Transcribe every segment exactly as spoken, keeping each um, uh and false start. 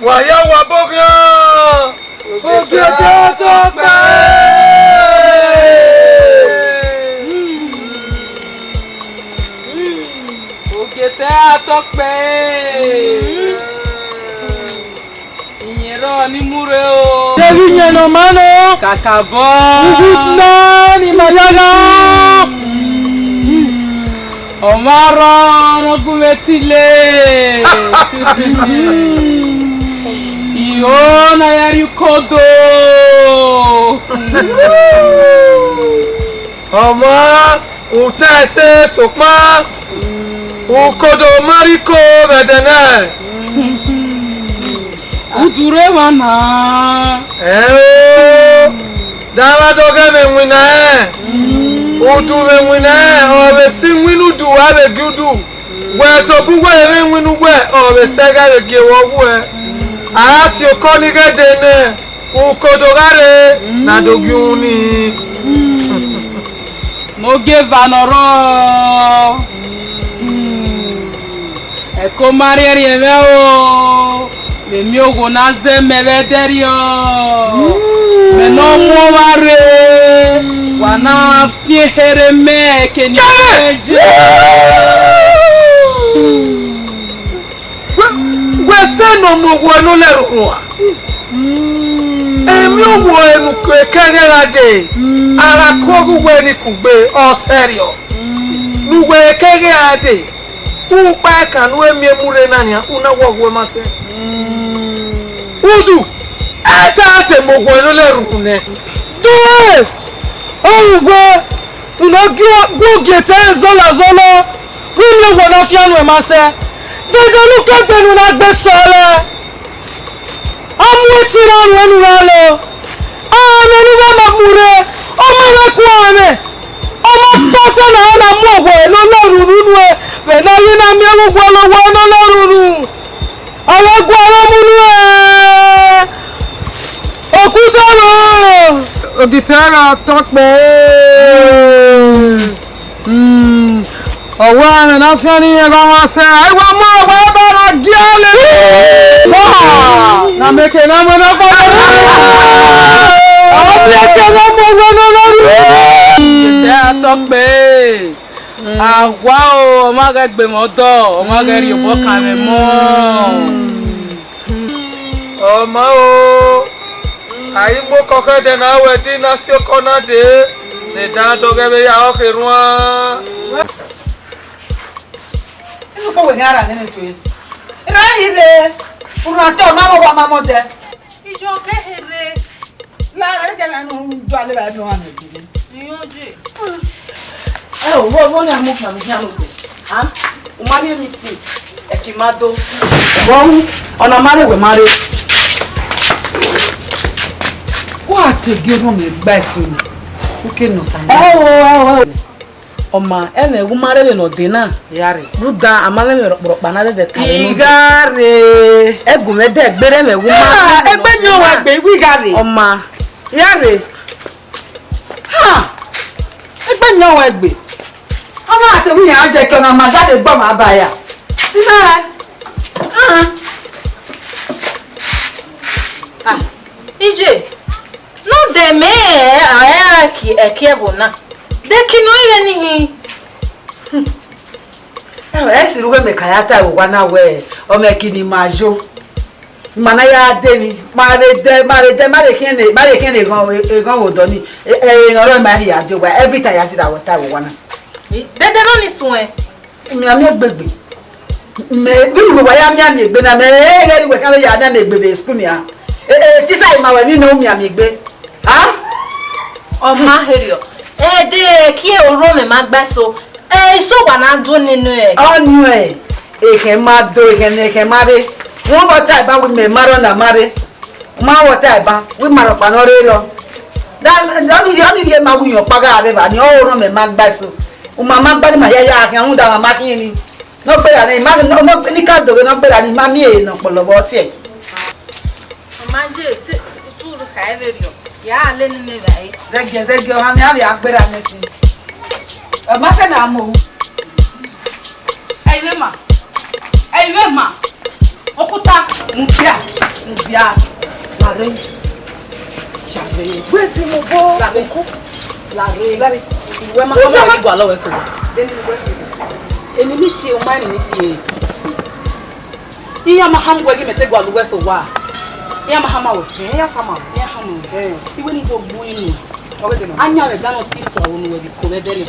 Wa ya wa boghian. Ogiẹtẹ tọkpẹ. Ogiẹtẹ tọkpẹ. Iyẹn rrọọ ne I mu rre o. Deghẹ iyẹn ne ọ ma nọ. Kakabọ. Uwu na ni ma ya gha. Ọ ma rrọọ ne ọ gu mwẹ tile. Io na ya rrie ukodo. Ọmọ, u ta ẹse sokpan ukodo ma rhie iko vbe ẹdẹ nẹ. Udu rre emwa na. Ẹo, da mwa dọghe vbe iwinna rẹn, udu vbe iwinna rẹn, ọ vbe sẹ iwinna udu, a vbe gie udu. Wẹ tobọ uwẹ vbe iwinna uwẹ, ọ vbe sẹ ẹghẹ vbe gie wẹ ọghuẹ. A gha si okọ ni ghẹ dee nẹ, ukodo gha rre, ne a do gie uhunmwu nii. Ne ogieva ne ọ rrọọ. Ẹko ma rhiẹnrhiẹn mwẹ o, mẹ miẹn owo ne a zẹ mẹ vbe ẹdẹrriọ. Mẹ ne ọ mu ọmwa rre, wa na fian ehe rre mẹ, ke ne I je. Wẹ, wẹ sẹ ne ọ mu owo ne ọ lẹ roro a? Emwi owo ne u ke ẹghẹ gha dee, a gha ku ọghe uwẹ ni kugbe, ọ sẹrriọ. Ne uwẹ ke ẹghẹ gha dee, u kpa ẹkan ne u miẹn mu rre na nian, u na wọ ọghuẹ ma sẹ. Udu, ẹ ta te mu owo ne ọ lẹ ruru nẹ. Dee, orukhọ, u na gu ogiẹtẹ zọla zọla, wẹ miẹn owo ne ọ fian nuẹn ma sẹ. Dede ne u ke gbe ne u na gbe sẹ ọre. A mu ẹtin ra ruẹ ne u gha lọ. Amwẹ ne u ghẹ ma mu rre, ọ ma vbe ku amwẹ. Ọ ma kpọsẹ ne a na mu owo ne ọ lẹ ruru nuẹn, vbe ne a ghi na miẹn vbe uwẹ ne owo ne ọ lẹ ruru. Ọ vbe gualọ mu nuẹn. Okuta vbo? Ogitẹ gha tọ kpẹẹ. Mm. Ọ wẹ amwẹ ne a fian ne irẹn gha mwa sẹ, a i wa mu ọwẹ ba na gie ọnii. Na mẹ ke na mu na kọ. Ọ mẹ ke na mu ọwẹ na na ru. Ẹdẹ a tọ kpẹẹ. A wa o, ọ ma ghẹ gbe mwẹ ọdọ, ọ ma ghẹ rhie obọ kan mwẹ mọ. Ọ ma o, a i mu okọ khẹ ẹdẹ na wẹ ẹdẹ na si okọ na dee, ne dan dọghẹ vbe ya ọkhe ruan. Inu kpo wẹ gha ra nene to e. Ra yi re, urhan te ọ ma mọ wa ma mọ dẹ. Ijọ kẹ he re. La re jẹ na nu do ale ba nu ane gidi. Iyan je. Ẹ o, vbọ, vbọ ne a mu kan mu khian nugbe? A? U ma rhie meeting, ẹki ma do. Vbọ ru, ọna ma rre, wẹ ma rre. Wa te gie orhọn mwẹ gba eso na. U ke nọ ta. Ẹ o, ẹ o, ẹ o. Ọ ma, ẹmwẹ wu ma rre vbe ne ọ dee na. Ya rre. Rhunmwuda a ma mwẹ ẹmwẹ rhọkpa na dẹdẹ ta vbe nọ. I gha rre. Ẹgu mwẹ dẹ gberra ẹmwẹ wu ma rre vbe ne ọ dee na. Ah, egbe yan wẹ gbe, I gha rre. Ọ ma. Ya rre. Ha! Egbe yan wẹ gbe. Ọ ma te wu yan je ke ọna ma jade gbe ọmwa ba ya. Ti mẹ. Ah. Ah, ije, ne ọ dẹ mẹ, a, ẹki, ẹki ẹvbo na. De ki nọ ighẹ ni hin. Ẹ sirri ughẹ mẹ ka ya ta ẹvbo owa na wẹẹ, ọ mwẹ ẹki ne ima yo. Ima na ya dee ni, ma vbe dẹ, ma vbe dẹ, ma vbe khian ne, ma vbe khian ne eghọn, eghọn vbe odọ ni. E, e, ne ọ rrọọ ma hia die owa, every time ya sirra wẹ ta ẹvbo owa na. Dede nọ ni suẹn. Mianmian egbe gbe. Mẹ, vbene uwa ya mianmian egbe na, mẹ, ẹ, ghẹ ne uwẹ khian vbe ya mianmian egbe vbe school nian. E, e, teacher ima wẹ ni nọ mianmian egbe. A? Ọ ma herriọ. Ẹdẹ, ẹki orhọn mwẹ ma gba eso. Ẹ, eso wa na do nene ẹ. Ọ nuẹn, ekhẹn ma do, ekhẹn ne ekhẹn ma rre. Wọ́n bọ ta ẹban wẹ mẹ ma rrọọ na ma rre. Ma wọ ta ẹban, wẹ ima rhọkpa ne ọ rre rrọọ. Da, ọ ni, ọ ni rhie ma wẹ uyọnrẹn ọkpa gha rre evba ni, ọ orhọn mwẹ ma gba eso. Uma ma gba ni ma hia ya khian, rhunmwuda ma ma khian ni. Ne ọ gberra nẹ, ima, ne, ne, ne I ka do ghe ne ọ gberra ni, ima miẹn ehe ne ọ kpọlọ vbe ọ tiẹ. Ọ ma ye te, te u kha ẹvbe rriọ, ya le nene evbare. Zẹgiẹ, zẹgiẹ, ọmwa ni avbe a gberra nẹ sin. Ọ ma sẹ ne a mu ohu. Ẹ i vbe ma, ẹ i vbe ma. Okuta, mudia, mudia. Lare. Lare. Where's him, boy? Lare. Lare. Lare. Iwẹ ma hama wẹ ghi gualọ wẹ sẹ owa. Then you go. Eni ni tie, u ma eni ni tie. Iran ma hama wẹ ghi mẹ te gualọ wẹ sẹ owa. Iran ma hama wẹ. Eh, iran tama. Iran hama wẹ. Eh. Iwẹ ni do gbu inu. Ọghe de nọ. Ayan vbe dan nọ ti fo unu wẹ vbe ko vbe ẹdẹnẹ.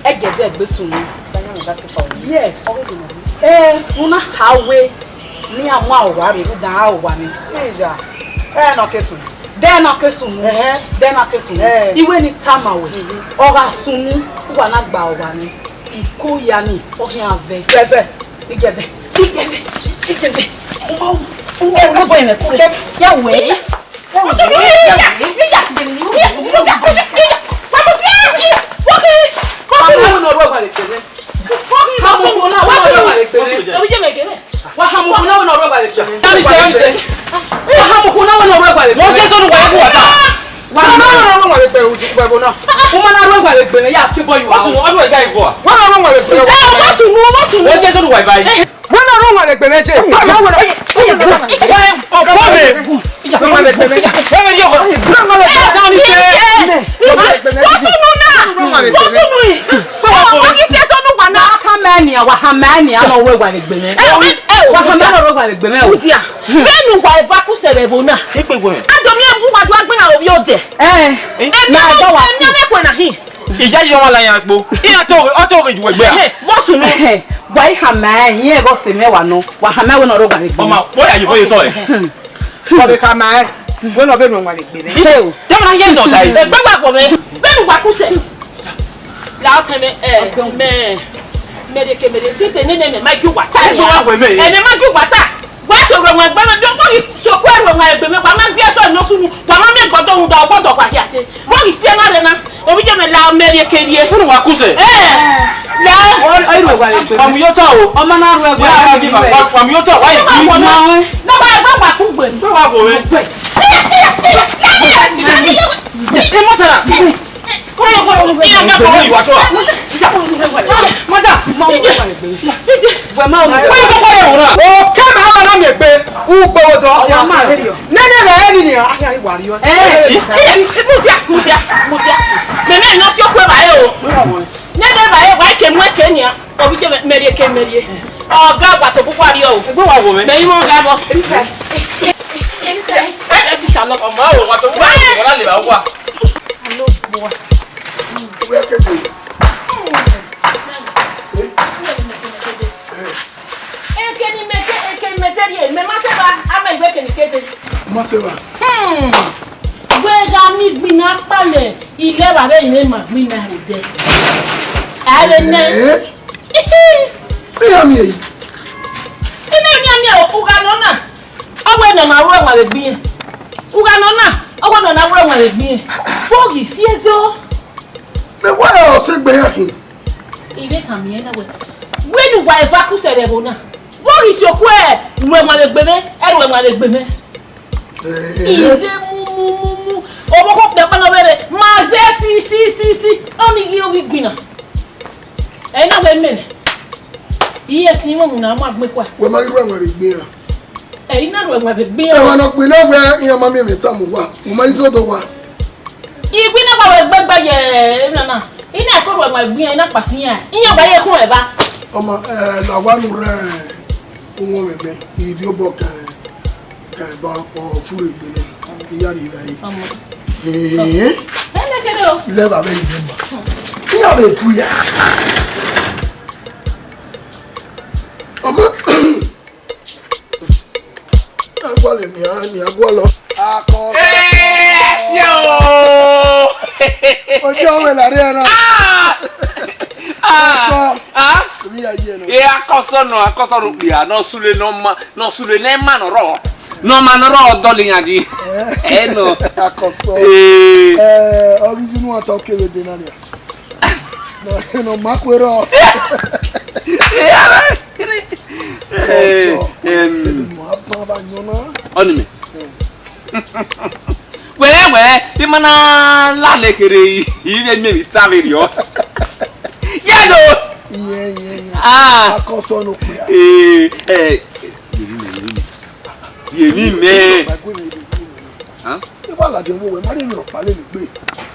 Ẹgẹdẹ gbe sunu. Yes. Ọghe de nọ. Eh, una ha we. Ne iran mu aro owa rre, rhunmwuda aro owa ni. Iya, ẹ na ke sunu. Dẹ na ke sunu. Ẹhẹn. Dẹ na ke sunu. Ẹ. Iwẹ ni tama wẹ, ọ gha sunu, uwa na gba aro owa ni. Iko ya ni, ọ khian vẹ. Gẹvẹ. Igẹvẹ. Igẹvẹ. Igẹvẹ. Uwa, uwa, uwa, uwa, uwa, uwa, ya wẹ. Wa ha mu khulo wẹ ne ọ rre ẹguae vbe egbe mwẹ. Wa ha mu khulo wẹ ne ọ rre ẹguae vbe egbe mwẹ. Wọ́n ṣe sọ́dún wàá kú wà tá. Wa ha mu khulo wẹ ne ọ rre ẹguae vbe egbe mwẹ. Wọ́n sùn ọdún ẹ̀gá ìfọ̀ à. Wọ́n ṣe sọ́dún wàá báyìí. Wọ́n náà rán wọn lè gbẹ̀mẹ̀ jẹ. Wọ́n náà wọ́n lè gbẹ̀mẹ̀ jẹ. Wọ́n náà wọ́n lè gbẹ̀mẹ̀ jẹ. Wọ́n náà wọ́n lè gbẹ̀mẹ̀ jẹ. Wọ́n náà wọ́n lè gbẹ̀mẹ̀ jẹ. Wọ́n sunu náà. Wọ́n sunu yìí. Wọ́n kì í ṣe sọ́dún wà náà. Wa ha mẹ ni, wa ha mẹ ni, a nọ wẹ ẹguae vbe egbe mwẹ. Wa ha mẹ nọ wẹ ẹguae vbe egbe mwẹ o. Udia. Vbene uwa eva ku sẹ vbe ẹvbo na. Ikpe egbe mwẹ. Adomiẹn bu uwa do agbọn na ovbi odẹ. Eh. Emi na ọmọ, emi ọmọ ẹkue na hin. Iya yi ọmọ la yan kpo. Iya to, ọ to ghe ju egbe a. Hey, boss nu. Wa i ha mẹ, iye boss mẹ wa nọ. Wa ha mẹ wẹ ne ọ rre ẹguae vbe egbe mwẹ. Ọma, wẹ ya yi bọ ye tọ ẹ. Wa vbe ha mẹ, wẹ ne ọ vbe rre ẹguae vbe egbe mwẹ. Hey o. Dẹ ma na ye nọ ta ẹ. Egbe wa kọ mẹ. Vbene uwa ku sẹ. La ọtẹn mẹ, ẹ, mẹ, mẹ de ke mẹ de sẹsẹ nene mẹ ma gi uwa ta. Egbe wa wẹ mẹ. Ẹ mẹ ma gi uwa ta. Wa to rre ẹguae vbe egbe mwẹ, do ko ghi sokue rre ẹguae vbe egbe mwẹ, wa ma gbe ẹsọ nọ sunu, wa ma miẹn gbọdọ rhunmwuda ọgbọdọ wa hia te. Wa ghi si ẹe na rre na, ovbi iye mwẹ la mẹ rhie ke rhie. Unu wa ku sẹ. Ẹ, la. Ọ, ọ, rre ẹguae vbe egbe mwẹ. Wa mu yọ ta o. Ọma na rre ẹguae vbe egbe mwẹ. Wa mu yọ ta, wa yi. Wa mu yọ ta, wa yi. Na wa gba wa ku gbe. Gbe wa gbe. Gbe. Ẹ mọ tara. Iran gba kọmọ yi wa tọ a. Madam. Wẹ ma wẹ. Wẹ kọkọ ye wòran. Okẹ ma wa na miẹn egbe, ugbo wo dọ. Ọya ma rẹ riọ. Nene rẹ ni ni a ya wa riọ. Eh, mudia, mudia, mudia. Mẹ mẹ nọ si okue ba e o. Nene ba e wa ke mu eke nia. Ovbi iye mẹ rhie ke mẹ rhie. Ọga wa to bu wa riọ o. Egbe wa wo mẹ. Mẹ i mọ ga bọ. Ẹ ti ta nọ. Ọmọ aro wa to bu wa riọ, wa le ba wa. Alo, bua. Wẹ ke de. Eke ni mẹ ke, eke ni mẹ te rhie, mẹ ma sẹ ba, a ma egbe eke ni ke de. Ma sẹ ba. Hmm. Wẹ gha miẹn igbinna kpalẹ, ilẹ vbe avbe ire ma gbinna rre odẹ. A vbe nẹ. Eh? Iran miẹn yi. Ina miẹn miẹn o, ugha nọ na. Ọ wẹ ne ọ na ru ẹwaẹn vbe egbe irẹn. Ugha nọ na, ọ wẹ ne ọ na ru ẹwaẹn vbe egbe irẹn. Vbọ ghi si ẹzọ. Mẹ wẹ ọ sẹ egbe iran khin. I vbe tama irẹn na wẹ, wẹ ne uwa eva ku sẹ vbe ẹvbo na. Vbọ ghi si okue ru ẹwaẹn vbe egbe mwẹ, ẹ ru ẹwaẹn vbe egbe mwẹ. Eh. Ize mu mu mu mu. Ọvbokhan okpia ọkpa nọ vbe rre, ma zẹ si si si si. Ọni ghi ovbi igbinna. Ẹ na wẹ mẹ. Iye ẹtin mwẹ mu na mu agbọn kua. Wẹ ma ghi ru ẹwaẹn vbe egbe iran. Ẹ i na ru ẹwaẹn vbe egbe iran. Ẹwaẹn ne ọ kpe na wẹ iran ma miẹn mwẹ tama uwa, u ma i zẹ odọ owa. Iwinna wa vbe gbẹgbẹ ye emwa na. I na ko ru ẹwaẹn vbe egbe iran, i na kpasi iran. Iran wa ye khun ẹvba. Ọma, eh, la wa nu rẹ uwọnmwẹ mẹ, I rhie obọ kan. Ẹ ba ọ furre egbe nẹ, I ya rhie evbare. Ọmọ. Ee. Ẹ nẹ kẹdẹ o. Lẹ evba vbe ye ma. Iran vbe ku ya. Ọmọ. Agualọ emian, emian gualọ. Akọ. Ee, si o. Ojú ọmọ ìlàrí ẹ náà. Ah! Ah! Sọ. Ah! Èmi yà yí ẹ náà. Ee, akọsọ nọ, akọsọ nọ kpia, nọ sule nọ ma. Ne ọ sunu ne ma nọ rrọọ, ne ọ ma nọ rrọọ dọlọ iran ji. Ẹ nọ. Akọsọ. Ee. Ẹ, ọ ghi yunu ata okevbe de na nia. Nọ, nọ ma kue rrọọ. Ee, akọsọ. Em. Ebi mu aban ba yọn na. Ọni mẹ. Wẹ, wẹ, I ma na la nẹ kherhe, I vbe miẹn emwi ta vberriọ. Yẹ do. Iye, iye, iye. Ah. Akọsọ ne okpia. Ee, ẹ, meri, meri, Ye emwi mẹ. Hàn? Iwa ladian vbe owẹ, ma rhie emwi rhọkpa lele egbe.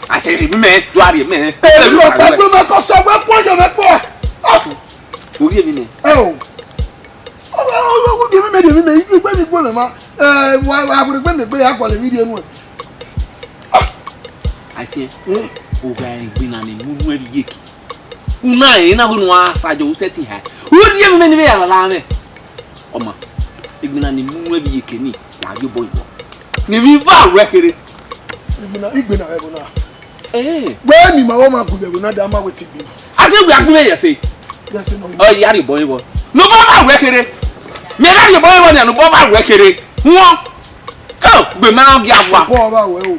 A sẹ rhie emwi mẹ, do a rhie mẹ. Emwi rhọkpa egbe mẹ kọ sẹ wẹ kpọ ye mẹ kpọ. Ọ rhie emwi mẹ. Ẹ o. Ọ, ọ, ọ, ọ, rhie emwi mẹ, rhie emwi mẹ, igbe mi gbe mẹ ma. Ẹ, wa, wa, wa, egbe mẹ egbe ya gualọ emwi rhie nuẹn. Aisiẹn, ogha egbinna ni mu nuẹn vbe iyeke. U na rẹn na wẹ ne uwa sa jọ, u sẹtin ha. U rhie emwi mẹ ne I vbe ya lala mwẹ. Ọma, egbinna ni mu nuẹn vbe iyeke ni, ya ghi obọ ivọ. Ne emwi va ruẹ kherhe. Igbinna, igbinna ẹvbo na. Eh. Wẹ ni ma wọ ma gu vbe ẹvbo na da ma wẹ te igbinna. A sẹ wẹ a gu mwẹ ye ẹse. Yes, no. Ọ ya rhie obọ ivọ. Ne obọ va ruẹ kherhe. Mẹ gha rhie obọ ivọ nia, ne obọ va ruẹ kherhe. Wọn. Ọ, gbe ma ghi avua. Obọ va wẹ o.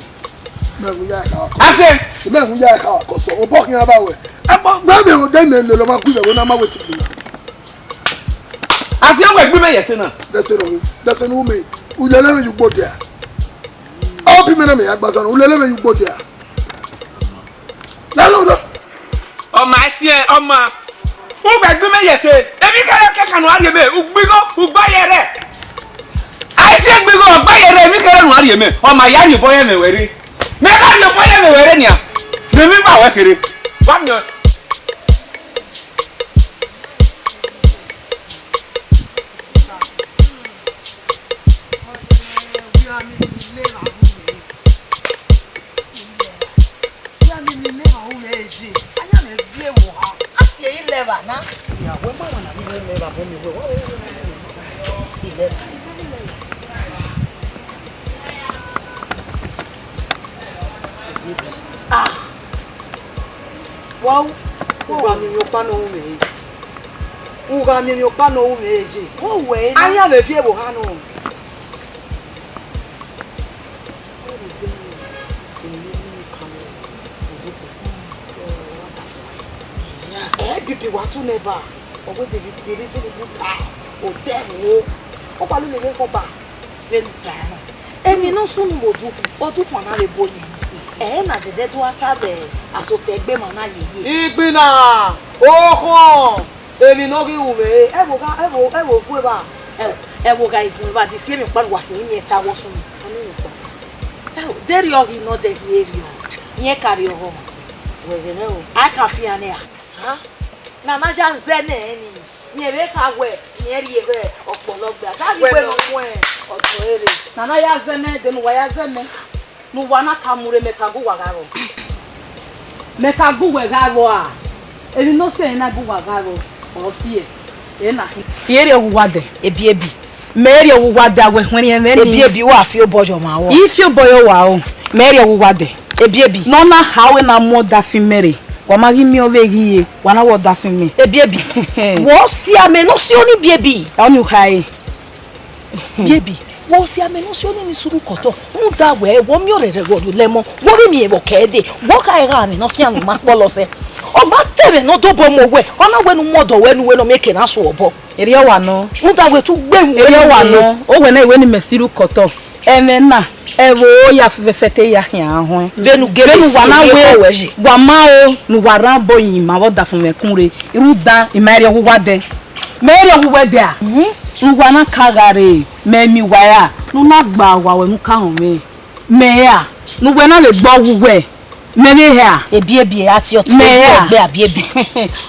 Mẹ wu ya ka. A sẹ. Mẹ wu ya ka kọsọ. Obọ khian va wẹ. Ẹ gbe mẹ o de mẹ lele ma gu vbe ẹvbo na ma wẹ te igbinna. A sẹ wẹ gbe mẹ ye ẹse na. Dẹse nọ, dẹse ne u mẹ, u lele mwẹ ye ugbo dia. Ọ bi mẹ na mẹ ya gba zan, u lele mwẹ ye ugbo dia. Lalo na. Ọma ẹsiẹn, ọma. U wẹ gbe mẹ ye ẹse. Emwi kẹrẹ kẹkan ne u a rhie mẹ, u gbe igho, u gba ye rẹ. A i si gbe igho, ọ gba ye rẹ, emwi kẹrẹ ne u a rhie mẹ. Ọma ya rhie obọ ye mwẹ wẹ rre. Mẹ gha rhie obọ ye mwẹ wẹ rre nian. Ne emwi va wẹ kherhe. Wa miẹn. Ah! Wa u, u gha miẹn emwi ọkpa ne ọ ru mwẹ re. U gha miẹn emwi ọkpa ne ọ ru mwẹ re. Wo wẹ na. A ya vbe viẹ vbe oha nọ. Ẹ, bibi wa tu nẹ ba. Ọ wẹ de vbe, de vbe zẹ ne bu ta. O dẹ wo. Ọ gba lu lele kọ ba. Vbene u ta na, emwi ne ọ sunu vbe odu, odukhunmwu na vbe bo yẹn. Ẹ na dẹdẹ do a ta vbe asotọ egbe ma na yeye. Igbinna, okhọn, emwi ne ọ ghi ru mwẹ re, ẹvbo gha, ẹvbo, ẹvbo vuọn evba. Ẹvbo, ẹvbo gha ivun evba, de isi emwi ọkpa ne uwa khin miẹn ta wọ sunu. Ẹvbo, de rriọ ghi nọ dẹ ghi rriọ, rẹn ka rriọ họ. Wẹ ghẹ nẹ o. A ka fian nẹ ra? Ha? Nana ya zẹ nẹ ni, rẹn vbe kha wẹ, rẹn rhie vbe ọkpọlọ gbe, a da ghi wẹ ne ọ muẹn ọdọ ẹre. Nana ya zẹ mẹ, de ne uwa ya zẹ mẹ, ne uwa na ka mu rre, mẹ ka gu uwa gha rrọọ. Mẹ ka gu uwẹ gha rrọọ a, emwi ne ọ sẹ ẹre na gu uwa gha rrọọ, ọ si ẹre, ẹre na khin. I rhie rhie ọghe uwa dẹ. Ebiebi. Mẹ rhie ọghe uwa dẹ a wẹ khuẹnrhiẹn mwẹ ni. Ebiebi, wa fi obọ ye ọmwa ruẹ. I fi obọ ye uwa o, mẹ rhie ọghe uwa dẹ. Ebiebi. Ne ọ na kha wẹ na mu ọdafẹn mẹ rre, wa ma ghi miẹn ọvbehe ye, wa na wẹ ọdafẹn mẹ. Ebiebi. Wọ si amẹ ne ọ si ọnii, Ebiebi. Ọnii u khare. Ebiebi, wọ si amẹ ne ọ si ọnii ni suru kọtọ. Rhunmwuda wẹ, wọ miẹn ọrẹrẹ wọ rhie lẹ mọ, wọ ghi miẹn vbe ọ kẹ dee, wọ khare gha amẹ ne ọ fian ne ọ ma kpọlọ sẹ. Ọ ma te ẹmwẹ ne ọ dobọ mu owẹ, ọ na wẹ ne u mu ọdọ ruẹ ne uwẹ ne ọ miẹn eke na so obọ. Erriọ wa nọ. Rhunmwuda wẹ te u gbe wu. Erriọ wa nọ. Owẹ na iwẹ ne imẹ sẹ iru kọtọ. Ẹmwẹ na, ẹvbo ya fẹfẹfẹ te ya khian họn. Vbene u gele vbene uwa na wẹ, wa ma o, ne uwa rhan obọ yin ima vbe ọdafẹn mwẹ kun rre. Rhunmwuda, ima rhie ọghe uwa dẹ. Mẹ rhie ọghe uwẹ dẹ a? Mhm. Ne uwa na ka gha rre, mẹ miẹn uwa ra, ne u na gba uwa wẹ ne u ka họn mwẹ. Mẹ ra, ne uwẹ na vbe gbe ọghe uwẹ, mẹ vbe hẹ a? Ebiebi, a tie ọtẹn mẹ ra. Egbe Ebiebi.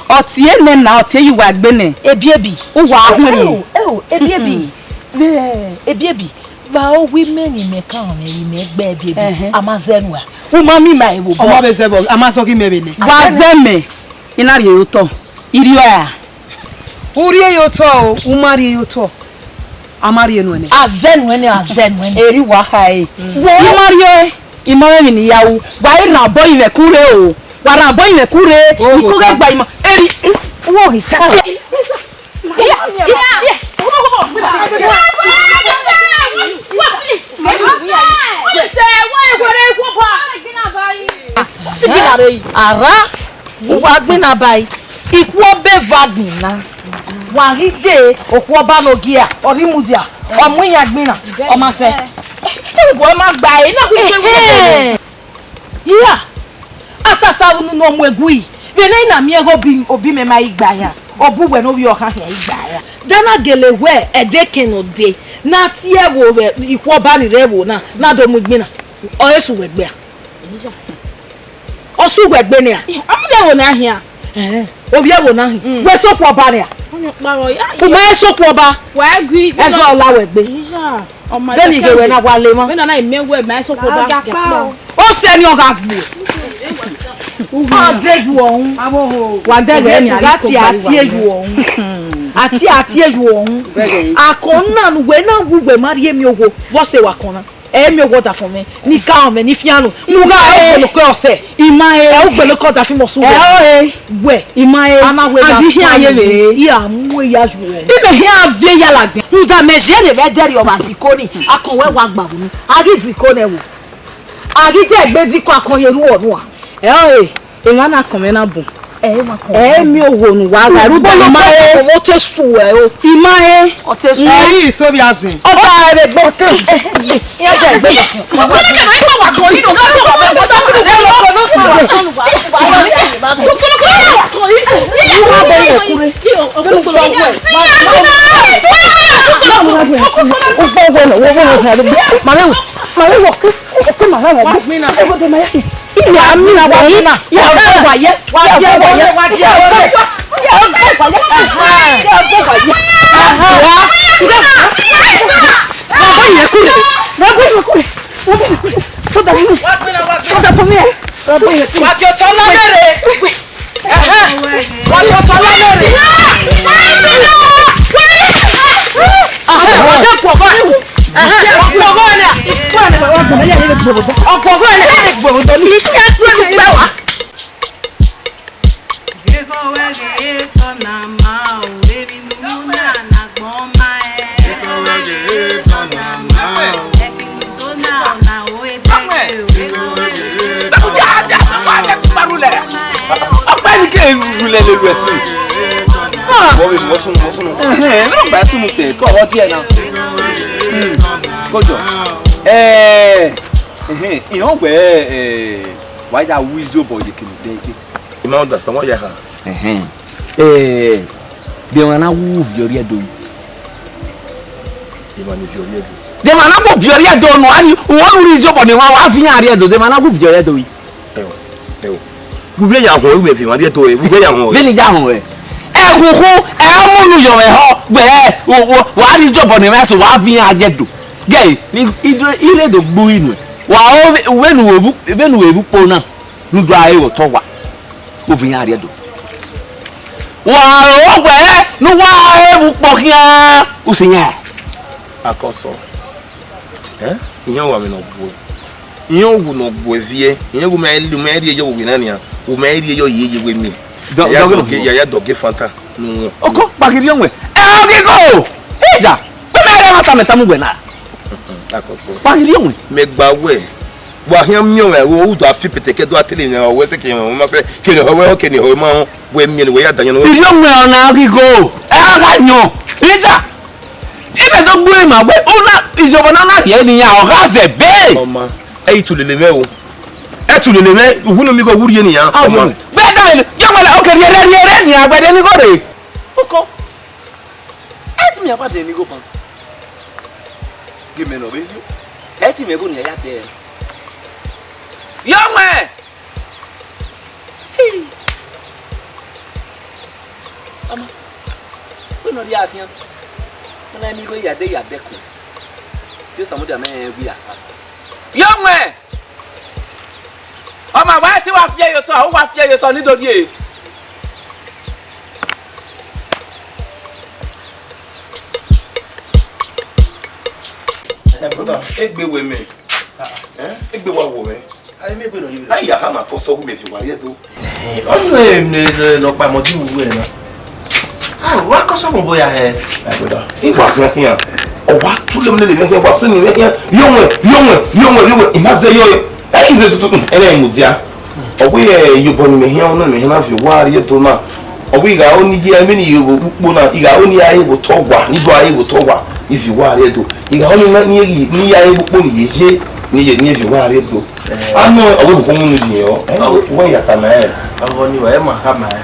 Ọ tie nẹ na, ọ tie ye uwa egbe nẹ. Ebiebi. Uwa huẹn. Ẹo, ẹo, Ebiebi. Vbe, Ebiebi. Vbe a ru wẹ imẹ ne imẹ ka họn mwẹ, imẹ gbe Ebiebi. Ẹhẹn. A ma zẹ nuẹn. U ma miẹn ima ẹvbo obọ. Ọmọ vbe zẹ vbọ, a ma zọ ghi mẹ vbe nẹ. Wa zẹ mẹ, I na rhie ye otọ. I rhie a? U rhie ye otọ o, u ma rhie ye otọ. A ma rhie nuẹn nẹ. A zẹ nuẹn nẹ, a zẹ nuẹn nẹ. Erriọ wa khare. Wo. I ma rhie, I ma mwẹ emwi ne I ya ru. Wa i rhan obọ yin mwẹ kun rre o. Wa rhan obọ yin mwẹ kun rre. Oh, I ko ghẹ gba ima. Erriọ, wo ghi ta. Iya, iya. Ara, uwa gbinna ba yi. Ikhuo be va gbinna. Wa ghi de okhuo ọba ne ogie a, ọ rhie mudia, ọ mu iran gbinna, ọ ma sẹ. Te ugbọ ma gba e, na khui. Ehe. Hia, asasa vbe unu ne ọ mu egui, vbene I na miẹn ghe obi, obi mẹ ma i gba iran, ọ bu uwẹ ne ovbi ọkhan khian i gba iran. De a na gele wẹ ẹdẹ ke ne ọ dee, Na tie ẹvbo vbe ikhuo ọba ni rre ẹvbo na, na do mu igbin na. Ọ re sẹ uwẹ egbe a? Ọ sẹ uwẹ egbe nẹ a? Ọ mu vbe ẹvbo na khian. Ẹhẹn. Ovbi ẹvbo na hin. Mm. Wẹ sokhuo ọba nẹ a? Ọmọ ọkpa rọ ya. U ma sokhuo ọba. Wa gui. Ẹzọ ọ la wẹ egbe. Iya. Ọmọ vbene I ghe wẹ na wa le emwa. Vbene a na miẹn wẹ ma sokhuo ọba. Wa gba kpa o. Ọ sẹ ni ọ gha gbe. Ọ de ju ọhun. Wa de ghe ni a gha tie a tie ju ọhun. A tie a tie ju ọhun. Akọn na ne uwẹ na wu wẹ ma rhie miẹn owo, vbọ sẹ wa kọn na. Ẹ miẹn owo ọdafọn mwẹ, ni ka ọmẹ ni fian nu. Ne u gha ẹ ugbeloko ọsẹ. I ma he. Ẹ ugbeloko ọdafẹn mọ su wẹ. Ẹ o he. Wẹ. I ma he. A ma wẹ ya adi hian ye vbe. I a mu ya ju wẹ. I mẹ hian a viẹ ya ladian. Rhunmwuda mẹ ziẹn ne vbe dẹrriọ vbe adiko ni, akọn wẹ wa gba vbe unu. A ghi du iko nẹ wo. A ghi de egbe diko akọn ye ru ọnua. Ẹ o he. Emwa na kọn mwẹ na bun. Ẹ, emwa kọn. Ẹ, miẹn owo ne uwa gha ru, I ma he. Ọ te su ẹ o. I ma he. Ọ te su. Ẹi, so vbe azin. Ọ da ẹre gbe. Iran da ẹre gbe. Mama, mama, mama, mama, mama, Iya, mina wa mina. Ya vọ wa ye. Wa ye, wa ye, wa ye. Ya vọ wa ye. Aha. Ya vọ wa ye. Aha. Wa. Wa bọ ye kure. Wa bọ ye kure. Wa bọ ye kure. Foda fún mi. Wa mina, wa mina. Foda fún mi. Wa bọ ye kure. Wa jọ tọ la mere. Aha. Wa jọ tọ la mere. Aha. Wa jọ kọ ba. Aha. Wa kọ ba na. Wa kọ ba na. Wa kọ ba na. Ekhọe ghe etọ na ma o, emwi ne u ru na na agbọn ma ẹn. Ekhọe ghe etọ na ma o, ẹki ne u do na ọna o, edẹghe o. Ekhọe ghe etọ na ma o. Ọkpa ni ke rulẹ lele ẹse. Wọ́n mi mọ̀ sunu, mọ̀ sunu. Ẹhẹn, ẹ náà bá sunu tẹ̀ kọ́ ọ díẹ̀ náà. Hmm, kójọ. Ẹ, ẹhẹn, ìhàn wẹ̀ ẹ, wàá ya wú iyobọ yekene dẹ. I ma understand what you have. Ẹhẹn. Eh, de emwa na wu viọ rrie Ẹdo yi? Emwa ni viọ rrie Ẹdo. De emwa na wu viọ rrie Ẹdo nọ, a ni, uwẹ ọnurhu iyobọ ne emwa wa viọ iran rrie Ẹdo, de emwa na wu viọ rrie Ẹdo yi? Ẹo, ẹo. Wu vbe ya họn, u mẹ viọ emwa rrie Ẹdo, wu vbe ya họn. Vbene I ya họn wẹ? Ẹkhunkhun, ẹ mu unu yọ mwẹ họ, wẹ, wa rrie iyobọ ne emwa eso, wa viọ iran rrie Ẹdo. Gẹ, i, i, i rre Ẹdo gbe uri nuẹn. Wa ho vbe, vbene u vbe, vbene u vbe vbe ukpo na. Ne u do a re vbe otọ owa, u viọ iran rrie Ẹdo. Wa ro wẹ ne uwa a re vbe ukpo khian, u sẹ iran. Akọsọ, eh, iran wa mwẹ ne ọ gbuẹ, iran owu ne ọ gbuẹ viẹ, iran owu ma, ma rhie yọ vbe na nian, u ma rhie yọ ye ye wẹ miẹn. Dọ-, ya dọghe dọghe, ya, ya dọghe Fanta ne u wọn. Oko, kpagirri ọnwẹ. Ẹ, ọ ghi go! Eja, wẹ mẹ rẹ ẹmwata mẹ tama uwẹ na. Akọsọ. Kpagirri ọnwẹ. Mẹ gba wẹ, wa khian miẹn ọmwa ẹre, u do a fi pete ke do a tele ne ọ wẹ sẹ ke ọ ma sẹ, ke ne ọ wẹ, ke ne ọ ma wẹ miẹn ne wẹ ya da yan wẹ. Irri ọnwẹ ọna ghi go, ẹ a gha yọn. Eja, imẹ do gbe ma wẹ, una, iyobọ na na rhie ne iran, ọ gha zẹ be. Ọma, ẹ i tu lele mwẹ o. Ẹ tu lele mwẹ, uwu ne mi gho wu rhie ne iran, ọma. Gbẹdẹ mẹ, yọ wẹ, oke rhie rhie rhie ne iran, gbẹdẹ ni gho rre. Oko. Ẹ ti mẹ wa dẹ ni gho ban. Ghe mẹ ne ọ vbe yo. Ẹ ti mẹ gho ne iran ya dẹ. Yọ wẹ. Hey. Ọma, wẹ ne ọ rhie khian, ọ na miẹn igho ya de ya dẹkun, te Samudia mẹ rẹn wi asa. Yọ wẹ, ọma, wa te wa fi ẹre otọ, a wa fi ẹre otọ ni do rhie. Eh, brother, egbe wẹ mẹ. Eh, egbe wa wọ mẹ. Ayi, me gbe nọ yi. Ayi, ya khama kọsọ gu mẹ fi wa rhie do. Eh, ọyọ, eh, ne, ne, ne ọkpa mọ di wu wẹ na. Ah, wa kọsọ mọ boya hẹ. Eh, brother, i wa khian khian. Ọ wa tu le mẹ lele mẹ khian, wa su ni mẹ khian. Yọ wẹ, yọ wẹ, yọ wẹ, yọ wẹ. I ma zẹ yọ. Eh, i zẹ tutu. Ẹ na mu dia. Ọ wẹ, eh, iyobọ ne imẹ khian, ọna ne imẹ khian na fi owa rhie do na. Ọ wẹ I gha ho ne I ye, vbene I ye vbe ukpo na, I gha ho ne I ya re vbe otọ owa, ne I do a re vbe otọ owa, I fi owa rhie do. I gha ho ne I ya re vbe ukpo ne I ye ye, ne I ye, ne I fi owa rhie do. Eh. A nọ, ọ wẹ vbe ukhu mu ne I ye yọ. Eh, ọ wẹ ya tama ẹre. Avọ ni wa, ẹ ma khama ẹre.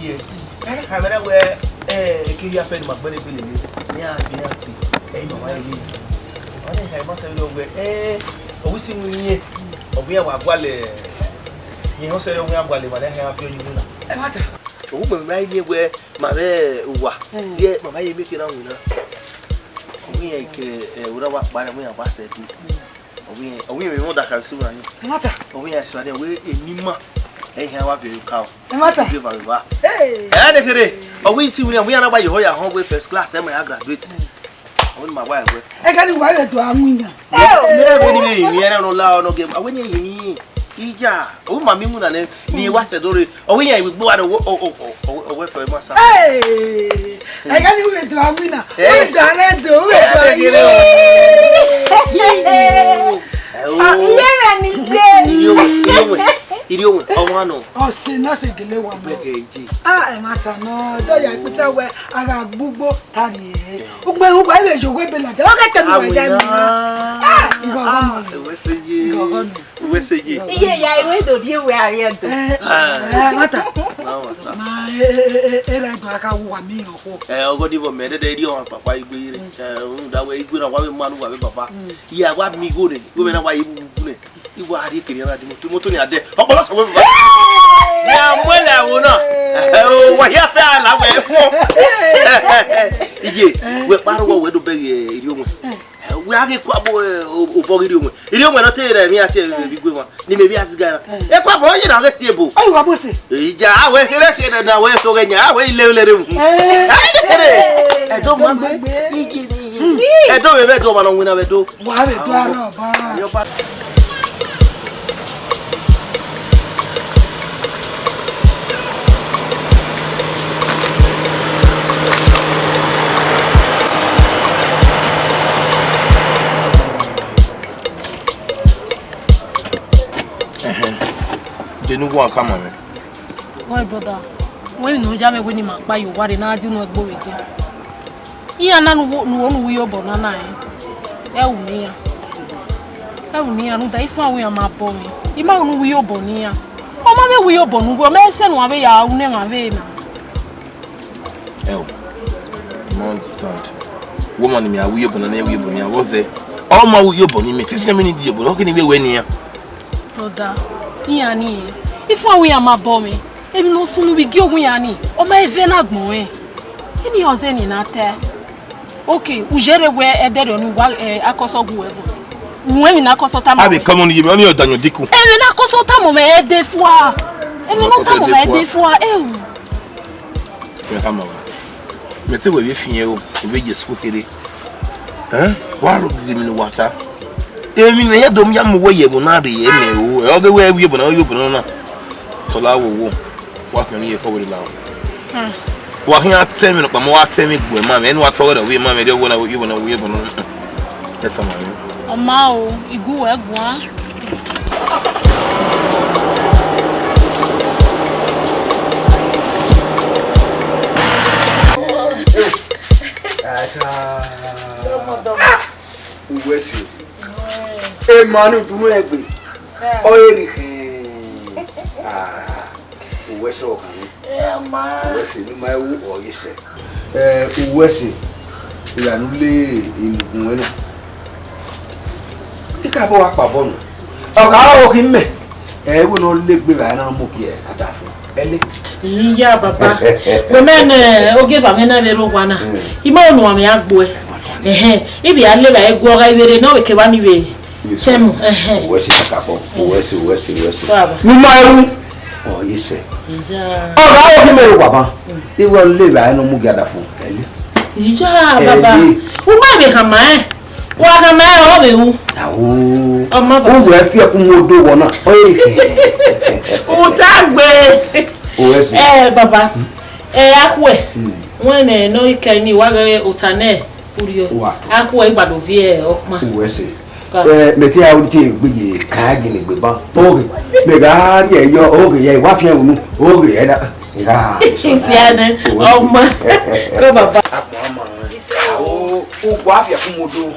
ye. Ẹre kha mwẹ na wẹ, eh, eke hia fẹ ne ima gbẹre ebe lele, ne iran viọ iran te, ẹ, ima wa ye. Ọ na kha ima sẹ vberriọ wẹ, eh, ọ wẹ isi winna irẹn, ọ wẹ iran wa gualọ, irẹn họn sẹ vberriọ wẹ iran gualọ emwa ne a hia viọ ye iwinna. Ẹmwata. Ọ wẹ ima ma ye miẹn wẹ ma vbe uwa, ye ma ma ye miẹn eke na winna. Ọ wẹ iran ke, eh, ora wa kpa, ọ wẹ iran wa sẹ ẹdẹ. Ọ wẹ iran, ọ wẹ iran mwẹ ọdakha vbe isi iwinna ni. Ẹmwata. Ọ wẹ iran sẹ vberriọ wẹ eni ima, ẹ hia wa viọ ye oka o. Ẹmwata. Gie eva vbe eva. Hey. Ẹ ne kherhe, ọ wẹ isi iwinna, ọ wẹ iran na wa ye ehọ ya họn wẹ first class, ẹ ma ya graduate. Ọ wẹ ne ima wa ẹwẹ. Ẹghẹ ne uwa vbe do a winna. Mẹ vbe ni vbe rinmwian ẹre nọ la ọ nọ gie, a wẹ ne rinmwian. Iya, ọ wẹ ima miẹn iwinna nẹ, ne wa sẹ do rre. Ọ wẹ iran iwigbo wa rre, ọ wẹ, ọ wẹ, ọ wẹ, ọ wẹ fẹ ma sa. Hey! Ẹghẹ ne uwa vbe do a winna. Eh? Uwa do a rẹ do, uwa do a Ẹ, ẹ, ẹ, ẹ, ẹ, ẹ, ẹ, o. Ah, iye mwẹ ni ye. Iriọnwẹ, iriọnwẹ, iriọnwẹ, ọmwa nọ. Ọse ne ọ sẹ gele wa mọ. Bẹgẹ je. Ah, ẹmwata nọ, do ya ikpita wẹ, a gha gbugbo, ta rrie. Ugbe, ugbe, ẹ vbe ye owẹ ebe ladian, ọ ghẹ tẹ ne uwa ya emu na. Ah, igho ọghọ nọ. Ẹwẹ sẹ ye. Igho ọghọ nọ. Ẹwẹ sẹ ye. Iye ya, iwe do rrie wẹ a rrie do. Eh, eh, ẹmwata. Ma, eh, eh, eh, eh, era do a ka wu wa mi ọkhuọ. Eh, ọgọ ni vọ mẹ, dẹdẹ, iriọnwẹ papa igbe yere. Eh, rhunmwuda wẹ igbe na wa vbe ma ne uwa vbe papa. Iya, wa mi igho nẹ, igho mwẹ na wa ye vbugbugbu nẹ. Iwa a rhie kere na di moto, moto ni a dẹ. Ọkpọlọ sẹ wẹ baba. Ya mu ẹlẹ ẹvbo na. Ẹhẹ o, wa hia fẹ a la wẹ fo. Iye, wẹ kpa rọ wẹ do bẹghe iriọnwẹ. Wẹ a ghi kua bo, eh, o-, obọ ghi iriọnwẹ. Iriọnwẹ nọ te rẹ emwi a tie vbe igwe mwa. Ni mẹ vbe a ziga na. E kua bo ye na ghe si ebo. Ayi wa bo se. Ija, a wẹ kere kere na wẹ so ghe nya, a wẹ ile ile re mu. Eh. Ai, kere. Ẹ do ma gbe. Iye ni. Ẹ do vbe vbe do ma nọ winna vbe do. Wa vbe do arọ ba. Yo ba. Ẹhẹn. Je ne uwa ka ma mwẹ. My brother, wẹ emwi ne ọ ya mwẹ wẹ ne ima kpa ye owa rre ne a di unu ẹgbe vbe edian. Iran na ne uwo ne uwo ne uwu iyobọ na na rẹn. Ẹ ru ne iran. Ẹ ru ne iran rhunmwuda ifuan wẹ iran ma bọ mwẹ. I ma ru ne uwu iyobọ ne iran. Ọ ma vbe wu iyobọ ne uwu, ọ ma sẹ ne uwa vbe ya ru ne emwa vbe na. Ẹ o, I ma understand. Wẹ ọmọ ne imẹ a wu iyobọ na, ne ẹ wu iyobọ ne iran vbe ọzẹ. Ọ ma wu iyobọ ne imẹ, since imẹ ni di iyobọ, ọ kene vbe wẹ ne iran. Brother, iran ni rẹn. Ifuan wẹ iran ma bọ mwẹ. Emwi ne ọ sunu vbe igie owa iran ni, ọ ma vbe na gbọn rẹn. Ini ọzọ ni na ta. Okay, u yere wẹ ẹdẹrriọ ne uwa, eh, akọsọ gu ẹbọ. Mu emwi ne akọsọ tama. A vbe kọmọ ni ye mẹ, ọ ni ọ danyan dikun. Emwi ne akọsọ tama mẹ ẹdẹ fua. Emwi ne ọ tama mẹ ẹdẹ fua. Eh. Mẹ khama wa. Mẹ te wẹ vbe fian o, vbe ye school kherhe. Ẹn? Wa rhie ghi emwi ne uwa ta. Emwi ne ya do mu ya mu wẹ ye ẹvbo na rhie mẹ o. Ẹ, ọ ghe wẹ wi ebo na, wi ebo na. Tọla wo wo. Wa fian ni ye kọ wẹ la o. Wa khian tẹ emwi nọkpa, ma wa tẹ emwi gbe ma mẹ, enu wa tọ wẹ da wi ma mẹ, de wo na wi ebo na, wi ebo na. Ẹ tama ni. Ọ ma o, igu wẹ guan. Uwẹ si. Emanu dunu ẹgbe. Ọ eri khin. Ah, uwẹ sẹ ọkhan nẹ. Uwẹ sẹ ne ima ru ọ ye sẹ. Eh, uwẹ sẹ, iran ne u le imugun ẹre na. I ka bọ wa kpa bọ nọ. Ọ gha rọ khin mẹ. Ẹ, wẹ ne ọ le egbe vbe a na mu gie adafo. Ẹle. Iya, baba. Wẹ mẹ ne ogie eva mwẹ na vbe rre owa na. Mm. I ma unu amẹ a gbuẹ. Ẹhẹn. I vbe a le vbe a gu ọgha ivbe rre ne ọ vbe kevba ni vbe. Yes, sir. Tẹnu, ẹhẹn. Uwẹ sẹ kakabọ. Uwẹ sẹ, uwẹ sẹ, uwẹ sẹ. Baba. Ne ima ru. Ọ ye sẹ. Iya. Ọ gha rọ khin mẹ rre owa ban. I wẹ ọ le vbe a na mu gie adafo. Ẹle. Iya, baba. Ẹle. U ma vbe khama ẹ. Wa khama ẹ, ọ vbe ru. Awo. Ọ ma baba. U wẹ fi ẹkun mu odo wọ na. Ọ ye. U ta gbe. Uwẹ sẹ. Ẹ, baba. Ẹ, akhuẹ. Hmm. Wẹ nẹ, nọ ikẹni, wa ghẹ ota nẹ, urriọ. Wa. Akhuẹ igbado viẹ ọkpan. Uwẹ sẹ. Ka. Ẹ, mẹ te a ru te egbe ye ka gele egbe ban. Oge. Mẹ gha rhie yọ, oge, ya wa fian unu. Oge, ẹ na. Gha. Isi ane, ọma. Ko baba. Akpọ ama. Awo, ugbo afia kumodo.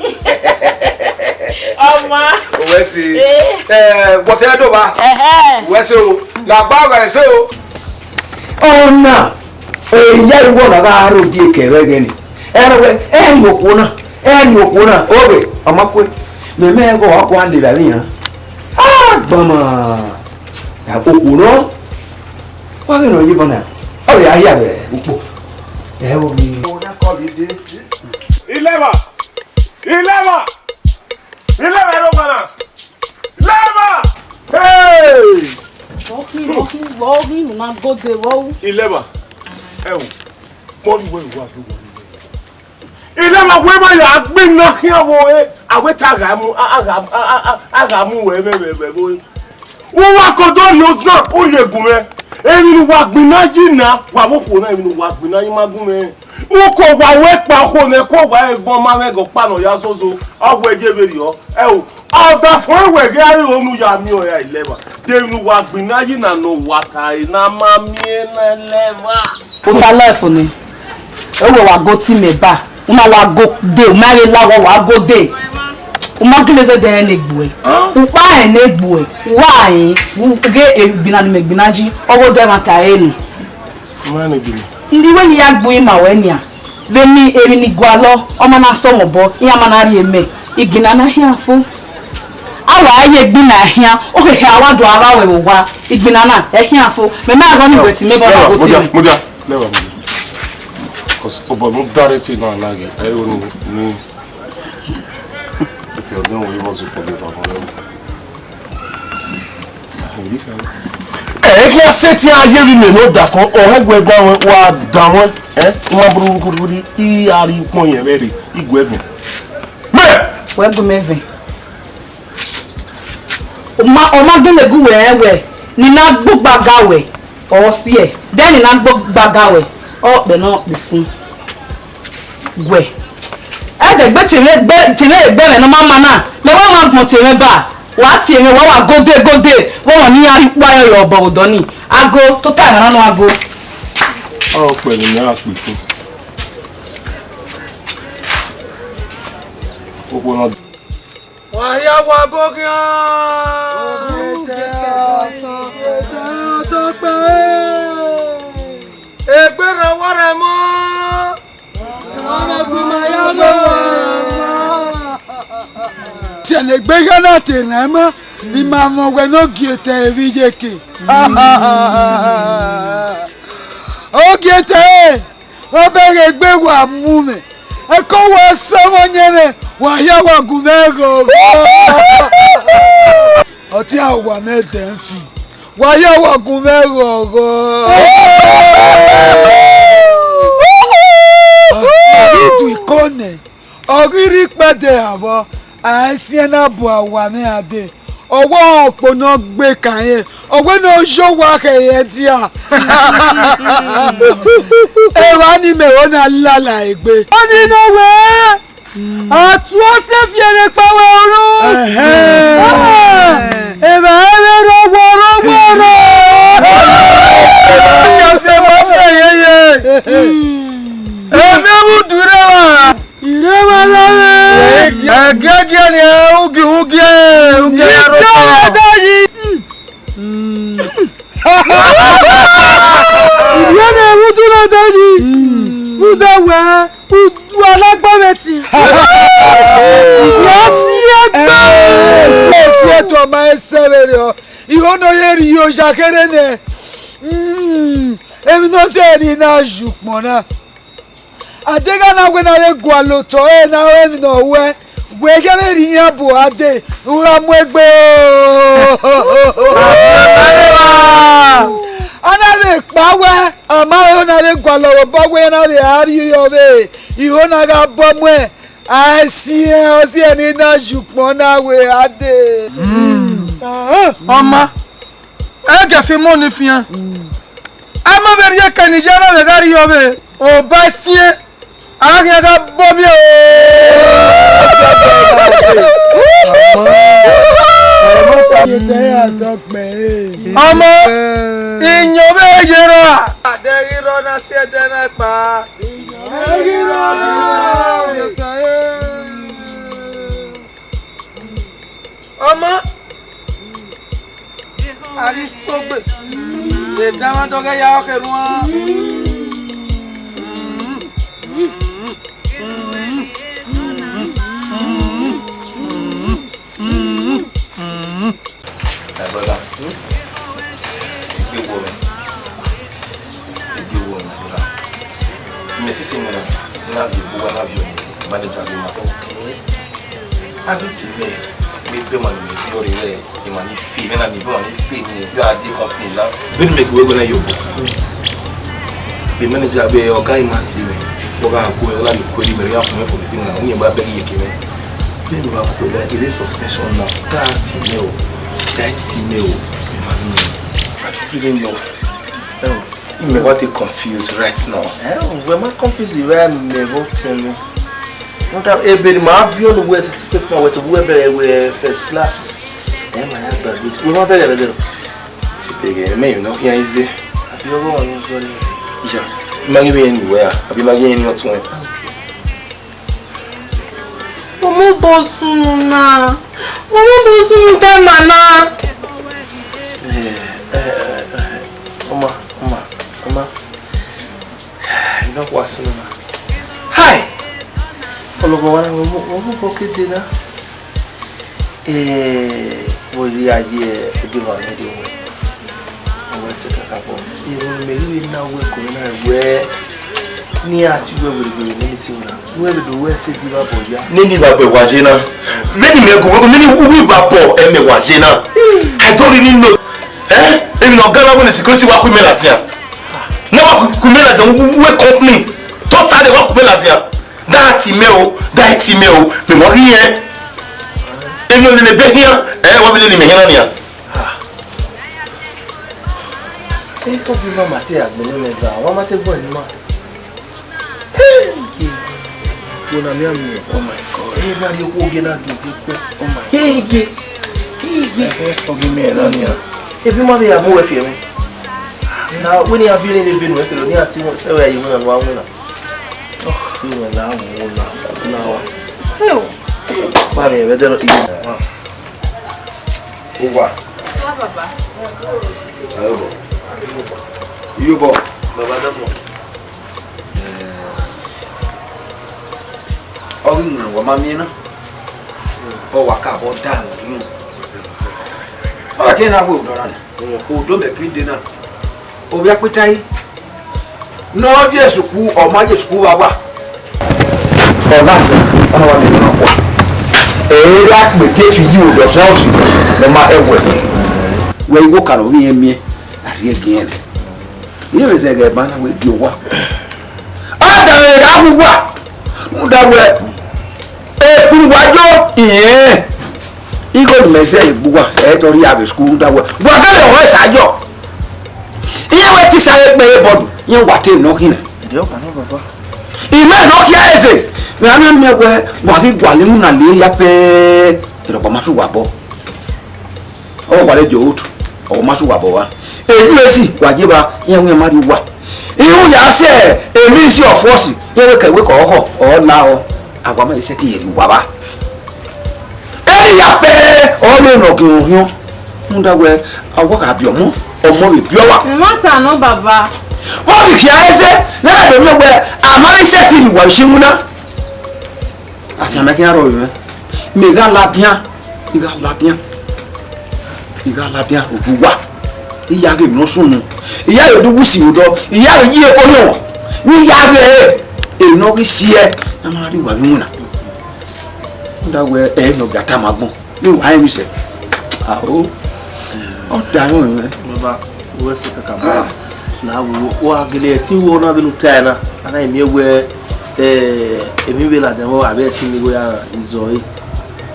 Ọma. Uwẹ sẹ. Eh. Eh, wọtẹ do ba. Ẹhẹ. Uwẹ sẹ o. Lagba uwẹ sẹ o. Ọna, eya iwọ na gha rhie odie kẹ vbe ẹghẹ ni. Ẹrọ wẹ, ẹ rhie okhuo na, ẹ rhie okhuo na, oge, ọ ma kue. Mẹ mẹ gọ wa kua lele avbe iran. Ah, gbama. Ya okhuo nọ. Wa ghe nọ ye bọ na. Ọ ya hia vbe ukpo. Ẹ wo mi. Ilẹmwa! Ilẹmwa! Ilẹmwa ẹre owa na! Ilẹmwa! Hey! Vbọ khin, vbọ khin, vbọ khin, unu na gode vbọ ru. Ilẹmwa, ẹ wo, mọ ni wẹ wa do wọ ni wẹ. Ilẹmwa wẹ ma ya gbinna khian vbe ore, a wẹ te a gha mu, a, a gha, a, a, a, a gha mu wẹ vbe, vbe, vbe, vbe ore. Uwa ko do rhie ozan, u rhie gun mwẹ. Emwi ne uwa gbinna yi na, wa vbe okhuo na, emwi ne uwa gbinna yi ma gun mwẹ. Uko wa wẹ kpa okhuo nẹ, ko wa ẹvbo ma mwẹ ghe ọkpa nọ ya zozo, ọ wẹ ye vberriọ. Ẹ o, ọdafẹn wẹ ghe a ru unu ya miẹn ọre Ilẹmwa. De emwi ne uwa gbinna yi na ne uwa ta ẹre ne a ma miẹn na Ilẹmwa. U ta life ni. Ẹ wẹ wa go team eba. U ma wa go de, u ma vbe la wa, wa go de. U ma gele zẹ dẹ ne gbuẹ. U kpa rẹn ne gbuẹ. Wa rẹn, u ghe egbinna ne imẹ gbinna yi, ọ ghe odẹ ẹmwata ẹre nọ. Ma ne gele. Ndi wẹ ne I ya gbe ima ruẹ nian. Vbene emwi ni gualọ, ọ ma na sẹ mwẹ obọ, iran ma na rhie mẹ. Igbinna na khian fo. A wa ye egbinna khian, okhẹkhẹ a wa do a vba wẹ vbe owa. Igbinna na, ẹ khian fo. Mẹ ma gọ ni wẹ te imẹ bọ na go team. Mudia, mudia, mudia. Because obọ ne u da rre te na na ghe, ẹ i ru ni, ni. If you don't, we must go for the. Ẹ ghi a sẹtin a ye vbe imẹ ne ọdafẹn, ọ hẹ guẹ da wẹ, wa da wẹ, ẹ, u ma buru buru buru, I a rhie ukpọn yẹn vbe rre, I guẹ vẹ. Mẹ! Wẹ gu mẹ vẹ. Ọ ma, ọ ma gele gu wẹ rẹn wẹ, ne I na gbe ugba ga wẹ, ọ si ẹ, de ne I na gbe ugba ga wẹ, ọ kpẹ ne ọ kpe fun. Guẹ. Ẹdẹ gbe tie mwẹ, gbe tie mwẹ egbe mwẹ ne ọ ma ma na, mẹ wa ma gbọn tie mwẹ ba, wa tie mwẹ, wa wa gode gode, vbe ọmọ ne iran rhie ukpa yọ yọ obọ vbe odọ ni. Ago, tota ẹmwẹ na nọ ago. Ọ kpẹ ne I ra kpe fun. Okhuo na. Wa hia wa go khian. Egbe rhan wa rẹ mọ. Tiẹ ne egbe hia na te rhan ma, ima mwẹ wẹ ne Ogiete vbe iyeke. Ogiete, ọ bẹghe egbe wa mu mwẹ. Ẹko wa sẹ ọmọ yẹn mwẹ, wa hia wa gu mwẹ ghọghọ. Ọtiẹn wa mẹ dẹ fi, wa hia wa gu mwẹ ghọghọ. Nẹ, ọ ghi rre ikpẹdẹ avbe a siẹn na bu awa mwẹ a dee. Ọ wẹ ọkpọ ne ọ gbe kan rẹn, ọ wẹ ne ọ yọ owa khẹ ẹdia. Evba ni mẹ ho na lala egbe. Ọni ne ọ wẹ, a tu ọse fi ẹre kpa wẹ unu. Evba ẹre rọwọ rọwọ rọ. Ọni ọse ma fẹ yeye. Emẹ vbe udu rẹ wa. Ire wa la re. Ẹgiẹgiẹ ni ẹ, ugie, ugie, ugie ya ro. Ire wa da yi. Ire ne udu na da yi. Uda wẹ, udu alagba vbe ti. Ya si ẹgbẹ. Esi ẹtọ ma ẹsẹ vberriọ. Igho ne ọ ye rhie oya kherhe nẹ. Mm, emwi ne ọ zẹ ni na yu ukpọn na. Adegha na wẹ na vbe gualọ otọ ẹre na ru emwi ne ọ wẹ, wẹ ghẹ vbe rhie iran bu a dee, u gha mu egbe o. A na vbe kpa wẹ, ọ ma vbe na vbe gualọ vbe obọ wẹ iran na vbe a rhie yọ vbe igho na gha bọ muẹn, a i si ẹn, ọ si ẹn ne I na yu ukpọn na wẹ a dee. Ọ ma, ẹ gẹ fi mu ni fian. A ma vbe rhie ẹkẹ ne iye na vbe gha rhie ọvbe, obọ ẹsiẹn, a gha khian gha bọ miẹn o. Ọmọ, iyẹn ọvbe ye rọ a. Adẹghi rọ na si ẹdẹ na kpa. Ọmọ, a ghi sogbe, edanmwa dọghẹ ya ọkhe ruan. My brother, hmm? Egbe wo mwẹ. Egbe wo mwẹ, my brother. Mẹ sisi mwẹ na, na viọ ebo wa na viọ manager gbe ma. Okay. A ghi te mwẹ, wẹ ebe ma ne mẹ viọ rre, emwa ni fe, mẹ na miẹn ebe ma ni fe ni, vbe a de company na. Vbene mẹ gu wẹ wẹ na ye obọ. Vbe manager vbe ọga ima te mwẹ, ọ gha gu mwẹ, ọ na vbe ku ẹre, mẹ ya ku mwẹ for the thing na, uwẹ ba bẹghe iyeke mwẹ. Vbene mẹ ba ku ẹre, e de suspension na, ta ti mwẹ o, ta ti mwẹ o, emwa ni. I don't really know. Mẹ wa dey confused right now. Eh, wẹ ma confuse vbe mẹ vbe otẹn nẹ. Rhunmwuda ebe ne ima viọ ne uwẹ certificate ma wẹ te uwẹ bẹghe wẹ first class. Eh, ma ya graduate. Wẹ ma bẹghe ẹre. Te bẹghe, mẹ emwi ne ọ khian ize. Abi ọghe ọmwa ne ọ viọ nẹ. Iya, I ma ghi vbe rẹn ne uwẹ ra, abi I ma ghi rẹn ne ọtuẹn. Ọmọ bọ sunu na. Ọmọ bọ sunu ta ma na. Eh, eh, eh, eh, ọma, ọma, ọma. Ina wa sunu na. Hai! Ọlọghọ wa na, ọmọ, ọmọ bọ ke de na. Eh, vbọ rhie a ye ẹdẹ ọmwa mwẹ rrie owẹ. Ọ wẹ sẹ kakabọ. Erhunmwu mẹ ghi vbe na wẹ ẹko na wẹ ne iran ti wẹ werriegwerre ne eni si na. Ne uwẹ vbe do wẹ ẹse di vbe abọ ya. Nene ivbabọ wa ye na. Vbene imẹ gu wẹ, nene uwu ivbabọ ẹmwẹ wa ye na. I don't really know. Eh? Emwi ne ọ gana wẹ ne security wa ku imẹ ladian. Ne wa ku imẹ ladian, uwu company. Tota de wa ku imẹ ladian. Da ti mẹ o, da ti mẹ o, mẹ wa ghi yẹn. Emwi ne ọ lele ebe hian, ẹ wa vbe lele imẹ hian na nian. Ah. Ẹ tọ bi ma ma te agbọn nẹ zẹ, wa ma te gbẹn ni ma. Hey, wo na mi ami. Oh my God. Ẹ na ri okhuo gie na gbe gbe kpẹ. Oh my. Hey, ye. Hey, ye. Ẹ, ẹ, forgive me, ẹ na nian. Ebi ma vbe ya mu wẹ fi ẹmwẹ. Na wẹ ne iran viọ nene ebe nuẹn kẹrẹ, ne iran si sẹ wẹ a ye winna ne uwa winna. Oh, iwẹn na mu na sa na wa. Hey, o. Ba mi ẹvẹdẹ rọ iye. Uwa. Sa baba. Ayo bo. Iyo bo. Baba dọmọ. Ọ ghi wẹ wa ma miẹn na. Ọ wa ka vbọ da nọ. Ọ wa ke na wẹ odọ na. Odọ mẹ ke de na. Ovbi akpeta yi. Ne ọ ye sukhu, ọ ma ye sukhu vbe awa. Ọ na, ọ na wa miẹn na kua. Ẹ i ra kpe te fi yi odọ sọọsi, ne ọ ma ẹwẹ. Wẹ igho karo vbe irẹn miẹn, a rhie ẹgiẹn rẹ. Irẹn vbe zẹghẹ ba na wẹ gie owa. Ọ da vbe gha wu uwa. Rhunmwuda wẹ, e school wa yo, irẹn igho ne imẹ zẹ egbe uwa, ẹ i dọ rhie vbe school rhunmwuda wẹ, wa gha rẹn ọmwa esa yọ. Iran wẹ te isa re gbe re bọdu, iran wa te nọ khin nẹ. Ẹdẹ ọkpa nọ, baba. Imẹ ne ọ khia ẹse, mẹ a na miẹn wẹ wa ghi gualọ iwinna le ya pẹẹ, erọkpa ma fi wa bọ. Ọ wa le jẹ otu, ọ ma fi wa bọ wa. Eju esi wa je ba, iran wẹ iran ma rhie uwa. Iru ya sẹ emwi isi ọfọ si, iran wẹ kẹ wẹ kẹ ọhọ, ọ la ọ, a wa ma sẹ ke rhie uwa ba. Ẹni ya pẹẹ, ọ vbe nọ gie ohiọn. Rhunmwuda wẹ, a wa gha biẹ ọmọ, ọmọ vbe biẹ ọmwa. Ẹmwata nọ, baba. Vbọ ghi khian ẹse, ne a na do miẹn wẹ, a ma i sẹtin ne uwa vbe si iwinna. Afianma khian rrọọ vbe mwẹ. Mẹ gha ladian, I gha ladian. I gha ladian, oduwa. I ya ghe emwi ne ọ sunu. I ya ghe do wu si odọ. I ya ghe yi eko yọn. Ne I ya ghe emwi ne ọ ghi siẹ. Ne a ma na rhie uwa vbe iwinna. Rhunmwuda wẹ, ẹ i nọ gie a tama agbọn. Ne uwa rẹn emwi sẹ. Ao. Ọ da mwẹ mwẹ. Baba, wẹ sẹ kakabọ. Na wo, wa gele ẹtin wo na vbene u tae na. A na miẹn wẹ, eh, emwi vbe ladian vbe avbe ẹtin ni wẹ ya izọ ẹre.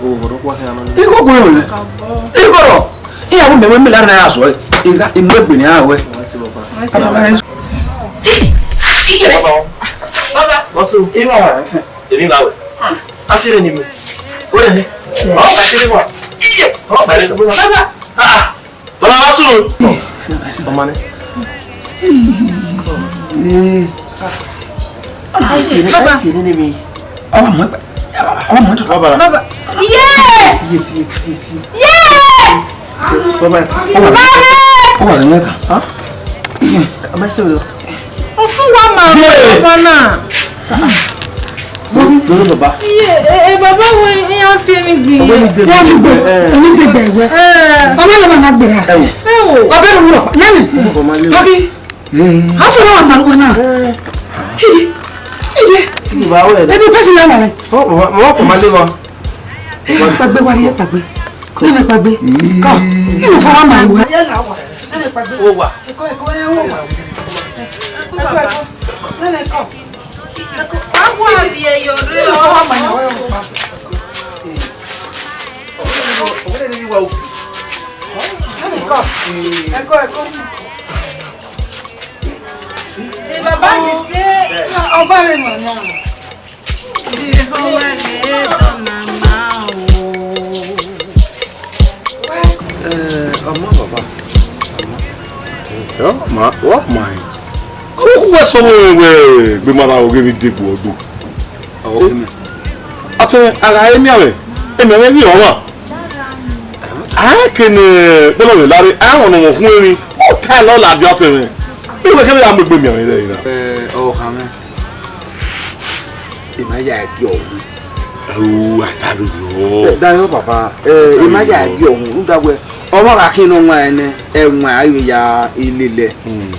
O, vbe ọdọ kua khian nọ. Igho gu ẹre. Igho rọ. Iran vbe mẹ wẹ mẹ la na ya zọ ẹre. I gha, I mu egbe ne iran wẹ. Wa sẹ, baba. Baba. Baba. Baba. Baba. Baba. Baba. Emwi gha wẹ. A sẹ vbene I mu. Wẹ nẹ. Ọ ka sẹ vbe wa. Iye. Ọ ka sẹ vbe wa. Baba. Ah, ah. Baba, wa sunu. Ọma nẹ. Baba. Ọ wa mu ẹkpa. Ọ wa mu ẹkpa. Baba. Baba. Iye. Tiye, tiye, tiye, tiye. Iye. Baba, ọ wa, ọ wa rẹ mwẹ kan. Ọ ma sẹ vbe. Ọ fun wa ma ọmọ na. Dolo baba. Iye, e, e, baba wẹ iran fi emwi gbin. Ọmọ mi de. Iran fi gbe, emwi de gbe wẹ. Eh. Ọmọ lẹ ma na gbera. Eh. Ẹ wo. Ọbẹ lẹ wúrọ. Nani. Ọmọ ma le. Toki. Eh. A sọ na wa ma ruwa na. Eh. Iye. Iye. Baba wẹ. Ẹ ti pẹsi na na rẹ. Ọ, mama, mama kò ma le wa. Pagbe wa ri pagbe. Nene pagbe. Kọ. Nene fọ wa ma ruwa. Wo wa. Eko, eko, ẹ wo wa. Eko, eko. Nene kọ. Eko. A wo ari ẹyọ rre. Nene fọ wa ma ruwa. Nene kọ. Eko, eko. Ẹ, baba mi sẹ. Ọba rẹ nọ na. Eh, ọmọ baba. Ọmọ. Ọ ma, ọ ma. Ọ ku wẹ sọ wẹ wẹ gbe mara oge ni degbo ọdọ. Ọ, ọmọ. Atẹ, a gha re emianmwẹ, emianmwẹ ghi ọmwa. A kene kpọlọ vbe lare, a wọn nọ wọn khun emwi, ọ ta ẹlọ ladian ọtẹn mwẹ. Iwẹ kẹmẹ ya mu egbe mianmwẹ rẹ na. Eh, ọ khan mwẹ. I ma ya gie ọhun. Ẹo, a ta vbe yọ. Eh, dayọ baba, eh, I ma ya gie ọhun, rhunmwuda wẹ, ọmwa gha khian ne ọ wan ẹnẹ, ẹwaẹn a ghi ya lele. Hmm.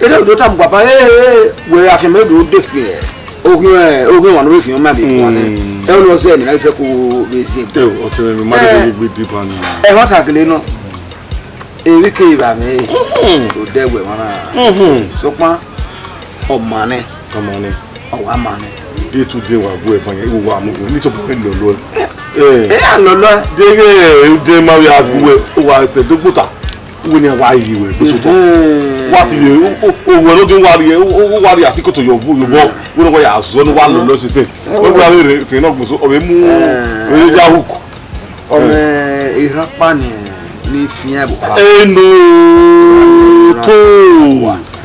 Erha do tama baba, eh, eh, wẹ afianma do de fi, eh, oghian, eh, oghian ọmwa ne ọ vbe khian ma vbe fua nẹ. Hmm. Ẹ, ọ nọ zẹ emwi na fẹ ko vbe zẹ. Ẹ, ọtẹn mwẹ, ma de Eh. vbe gbe dipa ni. Ẹ, wa ta gele nọ. Emwi kevbe amwẹ, Mhm. odẹ wẹ mwa na. Mhm. Sokpan, ọ ma nẹ. Ọ ma nẹ. Ọ wa ma nẹ. Day to day wa gu ẹban yẹn, iwo wa mu, ni to bọ lọlọ. Eh. Ẹ, a lọlọ. Deghẹ ude ma vbe a gu wẹ, wa sẹ do gbota. Uwẹ ni wa yi wẹ, gbosotọ. Eh. Wa ti ye, o, o, o, wẹ no de wa ri, o, o, wa ri asikoto yọ, yọ, yọ, wẹ no wa ya zọ, no wa lọlọ si te. Wẹ wa re, te no gboso, ọ vbe mu, Eh. ọ vbe ya hook. Ọmọ erhakpa ni, ni fian ẹvbo kha. Eno to.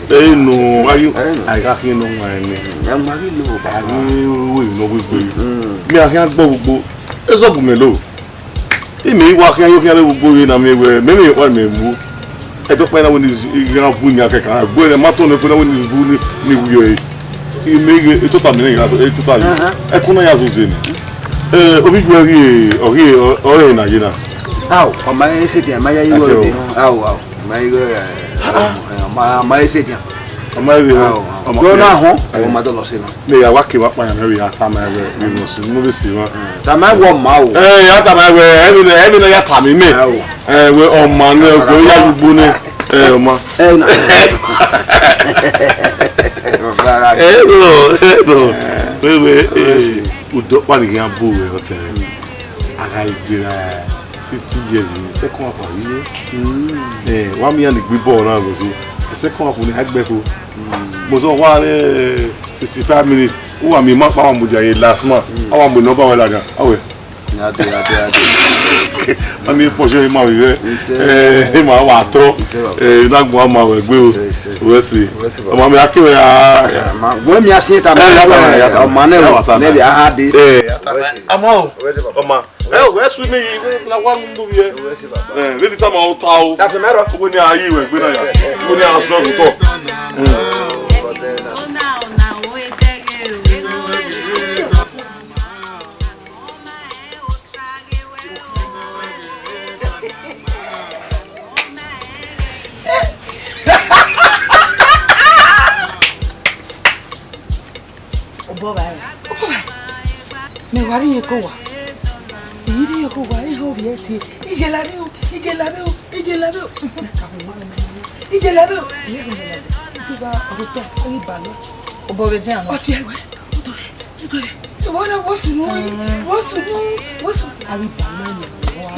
Eno, ayo, Eno. A gha khian nọ wan ẹnẹ. Ẹ ma ghi lo baba. A ghi ru emwi ne ọ wegbe. Mm. Mẹ a khian gbọ gbogbo. Ezọ bu mẹ lo. Imẹ i wa khian yo khian rre vbe ugbo vbe na miẹn wẹ, mẹ mwẹ ọkpa mẹ mu. Ẹdẹ ọkpa na wẹ ne I gha bu yan kẹkan, ẹgbe ne ma tọn nẹ fo na wẹ ne I bu ni, ni wiọ ẹre. I mẹ ghe, e tota mẹ nẹ gha, e tota mẹ. Aha. Ẹkun na ya zun zẹ nẹ. Eh, ovbi yu ẹre, ọ ghi, ọ, ọ rẹ na ye na. Ao, ọ ma ese dia, ma ya yi Ẹ ṣe wẹ o. de. Ao, ao, ma yi, eh, ọ ma, ọ ma ese dia. Ọ ma rẹ, Ao, ao. ọ ma Yọ na họn, Ẹ. ọ ma dọlọ se na. Ne ya wa ke wa kpa yan mẹ ya ta ma wẹ, ni mo si, mo be si wa. Ta ma wọ ma o. Eh, ya ta ma wẹ, ẹmwẹ nẹ, ẹmwẹ nẹ ya ta mi mẹ. Ao. Eh, wẹ ọ ma nẹ, wẹ ya lugbo nẹ. Eh, ọ ma. Eh, na. Eh, no, eh, no. Ewe, eh, udọkpa ni khian bu wẹ ọtẹn. A gha gbe ra fifty years ni, second half a wi ye. Eh, wa mi yan ni gbe ball na go so. Second half ni a gbe fo. Mo sọ wa re sixty-five minutes. U wa mi ma pa wa mu dia ye last man. A wa mu number wa lagha. Awe. Ade, ade, ade. Ani pọjọ ima vbe. Eh, ima wa tọ. Eh, na gua ma wẹ gbe o. Wẹ si. Ọmọ mi a kẹ wẹ a. Wẹ mi a si ta. Eh, ya ta, ya ta. Ọmọ ne, ne bi a ha de. Eh, ya ta. Ama o. Ọmọ. Eh, wẹ su mi yi, wẹ na wa mu bi e. Eh, vedi tama o ta o. Wẹ ni a yi wẹ gbe na ya. Wẹ ni a sọ gutọ. Obọ vba rẹ. Mẹ wa rhie ko wa. Iyiri yo ko wa, iho vbiẹ tie. Ijela rẹ o, ijela rẹ o, ijela rẹ o. Ijela rẹ o, ijela rẹ o, ijela rẹ o. Ituba ọgotọ, oyi ba lọ. Obọ vbe dia nọ. Ọtiẹ wẹ, ọtọ rẹ, ọtọ rẹ. Ìwọ náà wọ́n sùn ní, wọ́n sùn ní, wọ́n sùn. Àbí bàbá yẹn wá.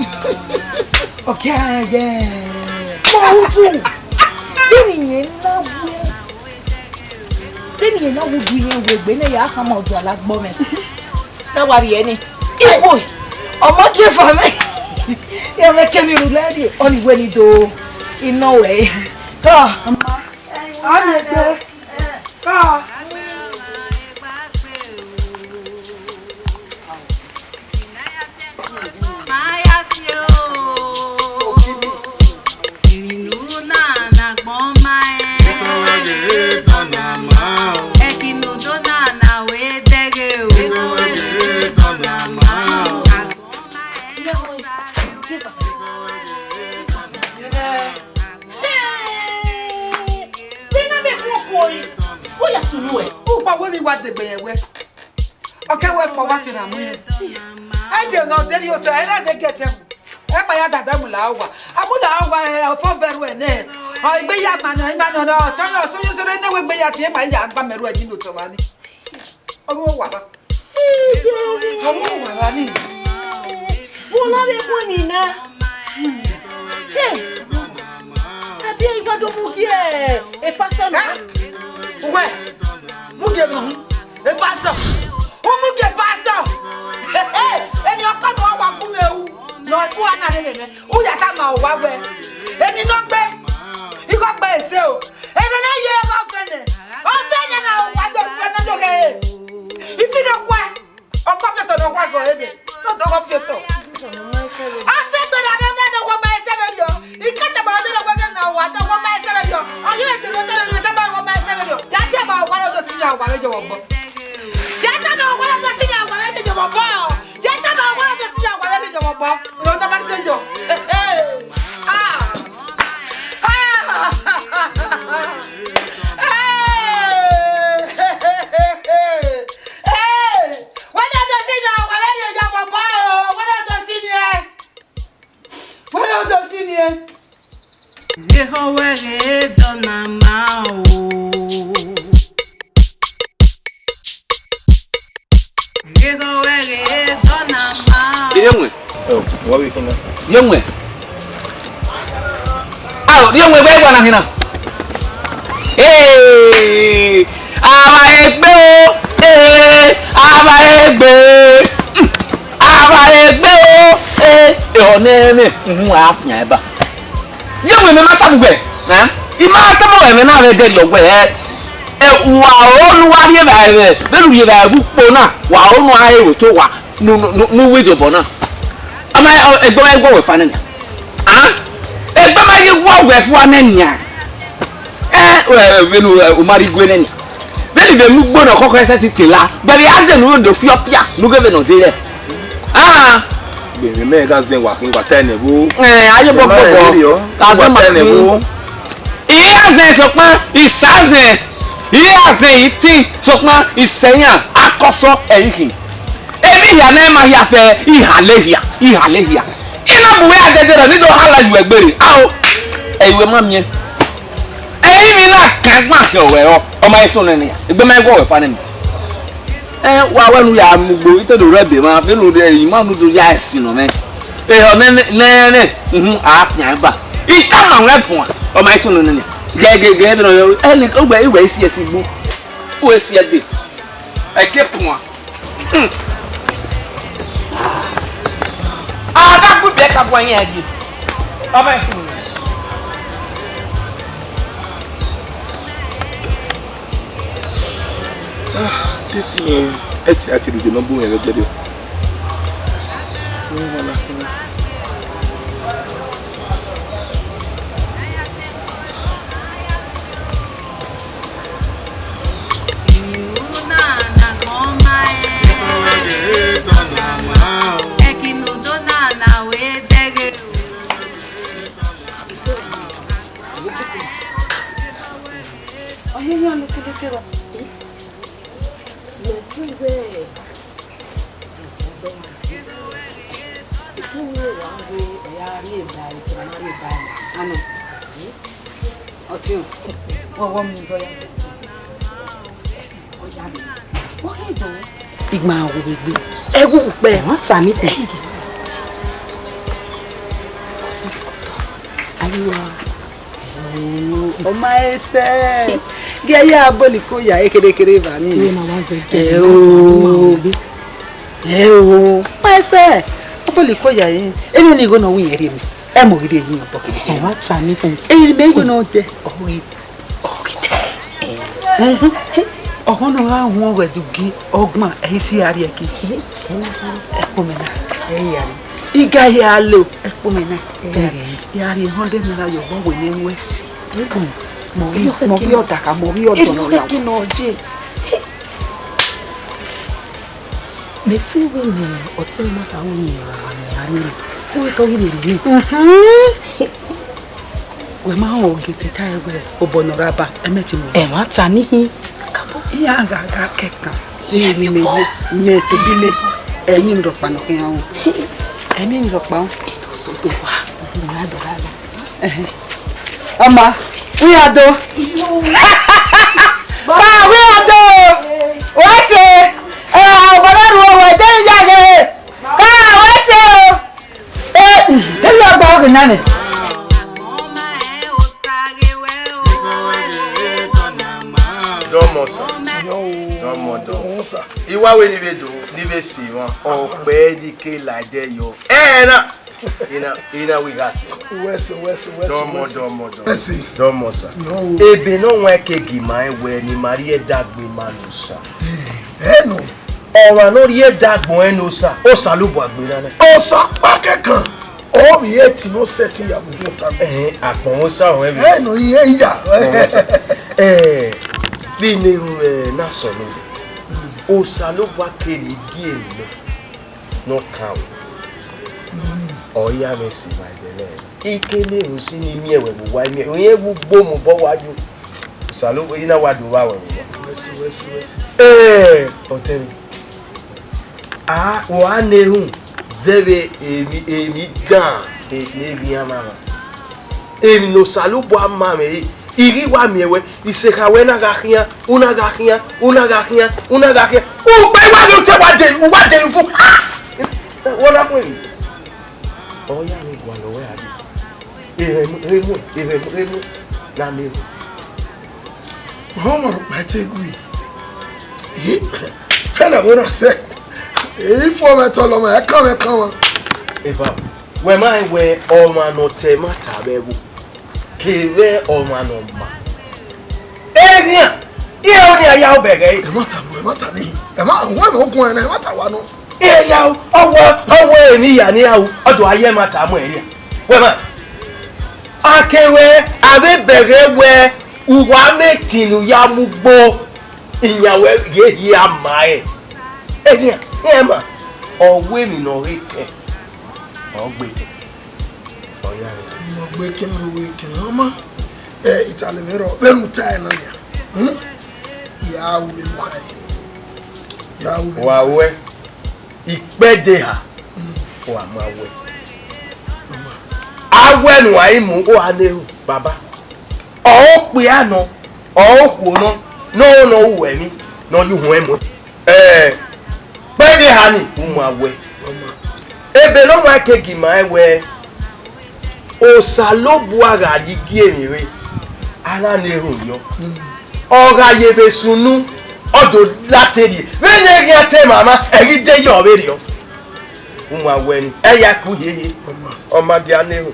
Ọ̀kẹ́ ààrẹ. Mọ ojú. Bẹ́ẹ̀ni yẹn ńlá wú. Bẹ́ẹ̀ni yẹn ńlá wú ju yẹn wọ ẹgbẹ́ náà yà á kàn mọ ọdún alágbọ́mẹtì. Náà wà rí ẹni. Ìwọ ọmọ kí ẹ fà mí. Ẹ mẹ kẹ́mi rù lẹ́rìí. Ọ ní ìwé ni do iná wẹ̀. Kọ́ ọmọ. Ọ ní ẹgbẹ́. Kọ́. Ukpa wẹ vbe wa degbe yẹn wẹ. Ọ kẹ wẹ kọ wa finna mu irẹn. Ẹdẹ ne ọ deghẹ otọ, ẹ na zẹ gẹdẹ mu. Ẹ ma ya dada mu la owa. A mu la owa, ẹ, ọfọ vẹ ruẹ nẹ. Ọ egbe ya ma nọ, ima nọ, nọ, ọtọ yọ, so yo so ne wẹ egbe ya tie, ma ya gba mẹ ruẹ ji ne otọ wa ni. Ọ ru owa ba. Ọ ru owa ba ni. Mo la vbe khuan ni na. Hey! Ẹbí ẹ i gba do mu gie e pastor na. Uwẹ, mu gie emọ hu, e pastor. U mu gie pastor. Eni ọkọ ne ọ wa gu mwẹ ru, ne ọ fu ana rre mwẹ nẹ. U ya tama owa wẹ, eni ne ọ gbe, igho gbe ese o. Eni ne ye ẹghẹ ọfẹnẹ, ọfẹnẹ na wa do fẹnẹ do khe. Ifi ne ọ khuẹ. Ọkọ fiotọ ne ọ wa gọ ebe, ne ọ dọghọ fiotọ. Asẹ gbe na ne ọ miẹn ne ọ wọ ma ẹsẹ vberriọ. Ikẹtẹ ma ọdẹ ne ọ wẹ na wa ta wọ ma ẹsẹ vberriọ. Ọ ye vbe sẹ ne ọ ta ne ọ ta ma wọ ma ẹsẹ vberriọ. Ya ta ma wa do si ya wa vbe jọ wọ bọ. Ya ta ma wa do si ya wa vbe jọ wọ bọ. Ya ta ma wa do si ya wa vbe jọ wọ bọ. Ne ọ ta ma se jọ. Ah. Ah. Hey! Wẹ ne ọ do si miẹn, wa vbe rhie oya vbe obọ o, wẹ ne ọ do si miẹn. Wẹ ne ọ do si miẹn. Ghe ehọ wẹ ghe dọ na ma o. Ghe ehọ wẹ ghe dọ na ma o. Ire wọn. Ẹ o, wọ́n wí kí n lọ. Ye wọn. A ò rí ọmọ ẹgbẹ́ ìwà náà hìnà. Ee, àwa ẹgbẹ́ o, ee, àwa ẹgbẹ́, hmm, àwa ẹgbẹ́ o, ee, ọ̀nà ẹ̀mí, ǹhun, a fi hàn ẹ bá. Ye wọn, mi ma ta mu gbẹ, ẹ? I ma ta mu ẹmẹ na vbe dẹ lọ wẹ, ẹ, wa onu wa rhie vbe, vbe lu rhie vbe ẹvbo ukpo na, wa onu a he ro to wa. Nu, nu, nu, nu wẹ idobọ na. Ama, ọ, egbe ma ghi wẹ fa nẹ nia. A? Egbe ma ghi wẹ fa nẹ nia. Ẹ, ẹ, vbene, ẹ, u ma rhie igue nẹ nia. Vbene vbe mu ugbo ne ọ khọkhọ ẹsẹ ti te la. Gbẹvbe a dẹ ne u do fi ọpia, ne u ghẹ vbene ọ de rẹ. A? Gbẹvbe mẹ gha zẹ wa khin, wa ta ẹnẹ vbo. Ẹ, aye bọ bọ bọ. Wa ta ẹnẹ vbo. I ra zẹ sokpan, I sa zẹ. I ra zẹ, I tin, sokpan, I sẹ iran, akọsọ ẹre I khin. Emwi hia ne ma hia fẹ, I hale hia, I hale hia. I na bu uwa dẹdẹ rọ, ne I do hala yu ẹgbẹre. Ao, ẹ i wẹ ma miẹn. Ẹ i mwẹ na kan gban sẹ ọwẹ rọ, ọ ma i sọn nẹ nian. Egbe ma i wọ wẹ fa nẹ mi. Ẹ wa wẹ nu ya mu ugbo itodo rẹ be mwa vbene u rre ima nu do ya ẹsin nọ mwẹ. Ehọ nẹ nẹ nẹ uhun a fian ba. Ita ma wẹ puan. Ọ ma isun nene. Gẹgẹgẹ vbene ọ yọ ẹni ogbe iwẹ isi ẹsin gbu. U esi ẹde. Eke puan. Ada gbe ka gua yan ẹgi. Ọ ma isun nene. Ah, deti mwẹ, ẹti a ti rhie ude ne ọ bu mwẹ vbe ẹdẹdẹ. Ọyẹyẹ ọnii keleke rọ. Mẹ te wẹ, ẹdẹ ọmwa, I te wẹ wa wẹ ẹ ya rrie ba, I te ma rrie ba. Anọ. Ọtiọn, wẹ ọwọ mu dọ ya. Ọ ya rrie. Wọ ghi dọ. Igba wo gbe. Ẹ wu kpẹ. Wọ́n ta mí pẹ̀. Ayiwa. Ọ ma ẹsẹ. Gẹ ya bọlọ iko ya ekerekere va ni. Iwe na wa zẹ gẹ. Ẹ o. Ẹ o. Ma ẹsẹ. Ọ bọlọ iko ya yi. Ene ni igho nọ wi yẹn rhie mi. Ẹ mọ ghi rhie yi obọ kede. Ẹ wa ta ni kun. Ẹ ni mẹ igho nọ dẹ. Ọ ghi, ọ ghi dẹ. Ọghọ nọ gha huẹn ọghẹdẹ ugie ọgbọn, ẹ i si a rhie ẹki. Ẹ kpomẹ na, ẹ i ya rhie. I ga hia lo, ẹ kpomẹ na, ẹ i ya rhie. Ya rhie hundred naira ye ọgbọ wẹ ne ẹ ru ẹse. Mọ ghi, mọ ghi ọdaka, mọ ghi ọdọ nọ ya. Mẹ te wẹ ne ọtẹn ma kha ru ne a rre, te wẹ tọ ghi rre. Wẹ ma họn ogie te tae wẹ obọ ne ọ ra ba, ẹ mẹ te mu. Ẹ ma ta nihin. Iran gha gha kẹkan. Iran ni mẹ ye, mẹ tobile, ẹmwẹ rhọkpa nọ khian ru. Ẹmwẹ rhọkpa ru. Itoso do wa, ne a do gha gha. Ẹhẹn. Ọma, wẹ iran do. Ba, wẹ iran do. Wẹ ẹse. Ẹ, ọbọ na ru ọwẹ, de ya ghe. Ba, wẹ ẹse o. Eh, mm, de ya gba ọghe na nẹ. Dọmọ sa. Dọmọ, dọmọ. Iwa wẹ ni vbe do, ni vbe si emwa. Ọkpẹ ni ke la ẹdẹ yọ. Ẹ na. Ina, ina wi gha si. Wẹ ẹse, wẹ ẹse, wẹ ẹse, dọmọ, wẹ ẹse. Dọmọ, dọmọ. Wẹ ẹse. Dọmọ sa. Yo. Ebe ne ọ wan ke gi ma wẹ ne ima rhie ẹdẹ gbe ima ne Osa. Ẹ nọ. Ọmwa ne ọ rhie ẹdẹ agbọn ẹn ne Osa, Osanobua gbe na nẹ. Osa ọkpa kẹkan, ọ vbe eti ne ọ sẹtin ya vbe uwu ọta. Ẹhẹn, agbọn Osa ọnrẹn vbe. Ẹ nọ, iye iya. Agbọn Osa. Ẹ, vbe ne erhunmwu na sọ nẹ, Osanobua keghi gie mẹ. Ne ọ kan ru. Ọ ya mwẹ si ma ẹdẹ nẹ. I kele ru si ne I miẹn wẹ vbe uwa, I miẹn, irẹn vbe ugbo mu obọ wa yo. Osanobua, I na wa do vba wẹ vbe uwa. Wẹ si, wẹ si, wẹ si. Ẹ, ọtẹn. A, wa na erhunmwu zẹvbe emwi, emwi dan ne, ne eghian ma mwa. Emwi ne Osanobua ma mwẹ re, I ghi wa miẹn wẹ, isekha wẹ na gha khian, u na gha khian, u na gha khian, u na gha khian. Ugbe wa vbe otọ wa de, u wa de uvun. Ah! Wẹ ọ na mu emwi? Ọ ya vbe gualọ wẹ a dee. Erhẹn mu, erhẹn mu, erhẹn mu, erhẹn mu, na miẹn. Ọmwa rhọkpa te gui. Ih, ẹna vbe na sẹ. Ifo mwẹ tọlọ mwẹ, ẹkan mwẹ kan mwa. Eva, wẹ ma rẹn wẹ ọmwa ne ọ ta ẹmwata vbe ẹvbo, kevbe ọmwa ne ọ ma. Eghian, iran ọnii a ya obọ ẹghẹ ẹre. Ẹmwata nọ, ẹmwata nii. Ẹmwa, wẹ mẹ ogun ẹnẹ, ẹmwata wa nọ. Iran ya o, ọ wẹ, ọ wẹ emwi ya ne iran ru, ọ do a ya ẹmwata mu ẹre. Wẹ ma, a kevbe a vbe bẹghe wẹ uwa mẹ etin ne u ya mu ugbo, iyan wẹ ye hia ma ẹre. Eghian, iran ma, ọ wẹ emwi ne ọ ghe kẹ, ọ gbe kẹ. Ọ ya rre. Ọ gbe kẹ ro wẹ kẹ, ọ ma. Ẹ, Italy vbe rọ, vbe mu ta ẹre na nia. Hmm? Ya ru vbe mu khae. Ya ru vbe mu khae. Wa wẹ, ikpẹdẹ eha, wa ma wẹ. A wẹ ne uwa i mu, u a na erhunmwu, baba. Ọ okpia nọ, ọ okhuo nọ, ne ọ nọ ru ẹmwẹ, ne ọ ye uhunmwu ẹmwẹ. Ẹ, kpẹdẹ eha ni, u ma wẹ. Ebe ne ọmwa ke gi ma rẹn wẹẹ, Osanobua gha rhie igie emwi rre, a na ne erhunmwu yọ. Ọ gha ye vbe sunu, ọ do la te rrie. Vbene ẹ ghi a te mwamwa, ẹ ghi de ye ọ vberriọ. U ma wẹ ni, ẹ ya ku hiehie, ọ ma gia na erhunmwu.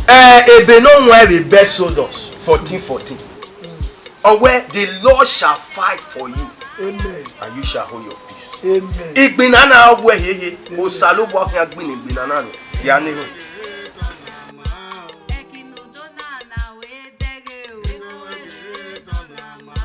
Ẹ, ebe ne ọ wan vbe bẹ Exodus fourteen fourteen. Ọ wẹẹ, "The Lord shall fight for you, Amen. And you shall hold your peace." Amen. Igbinna na ọ wẹ hiehie, Osanobua khian gbinna igbinna na nọ, ya na erhunmwu.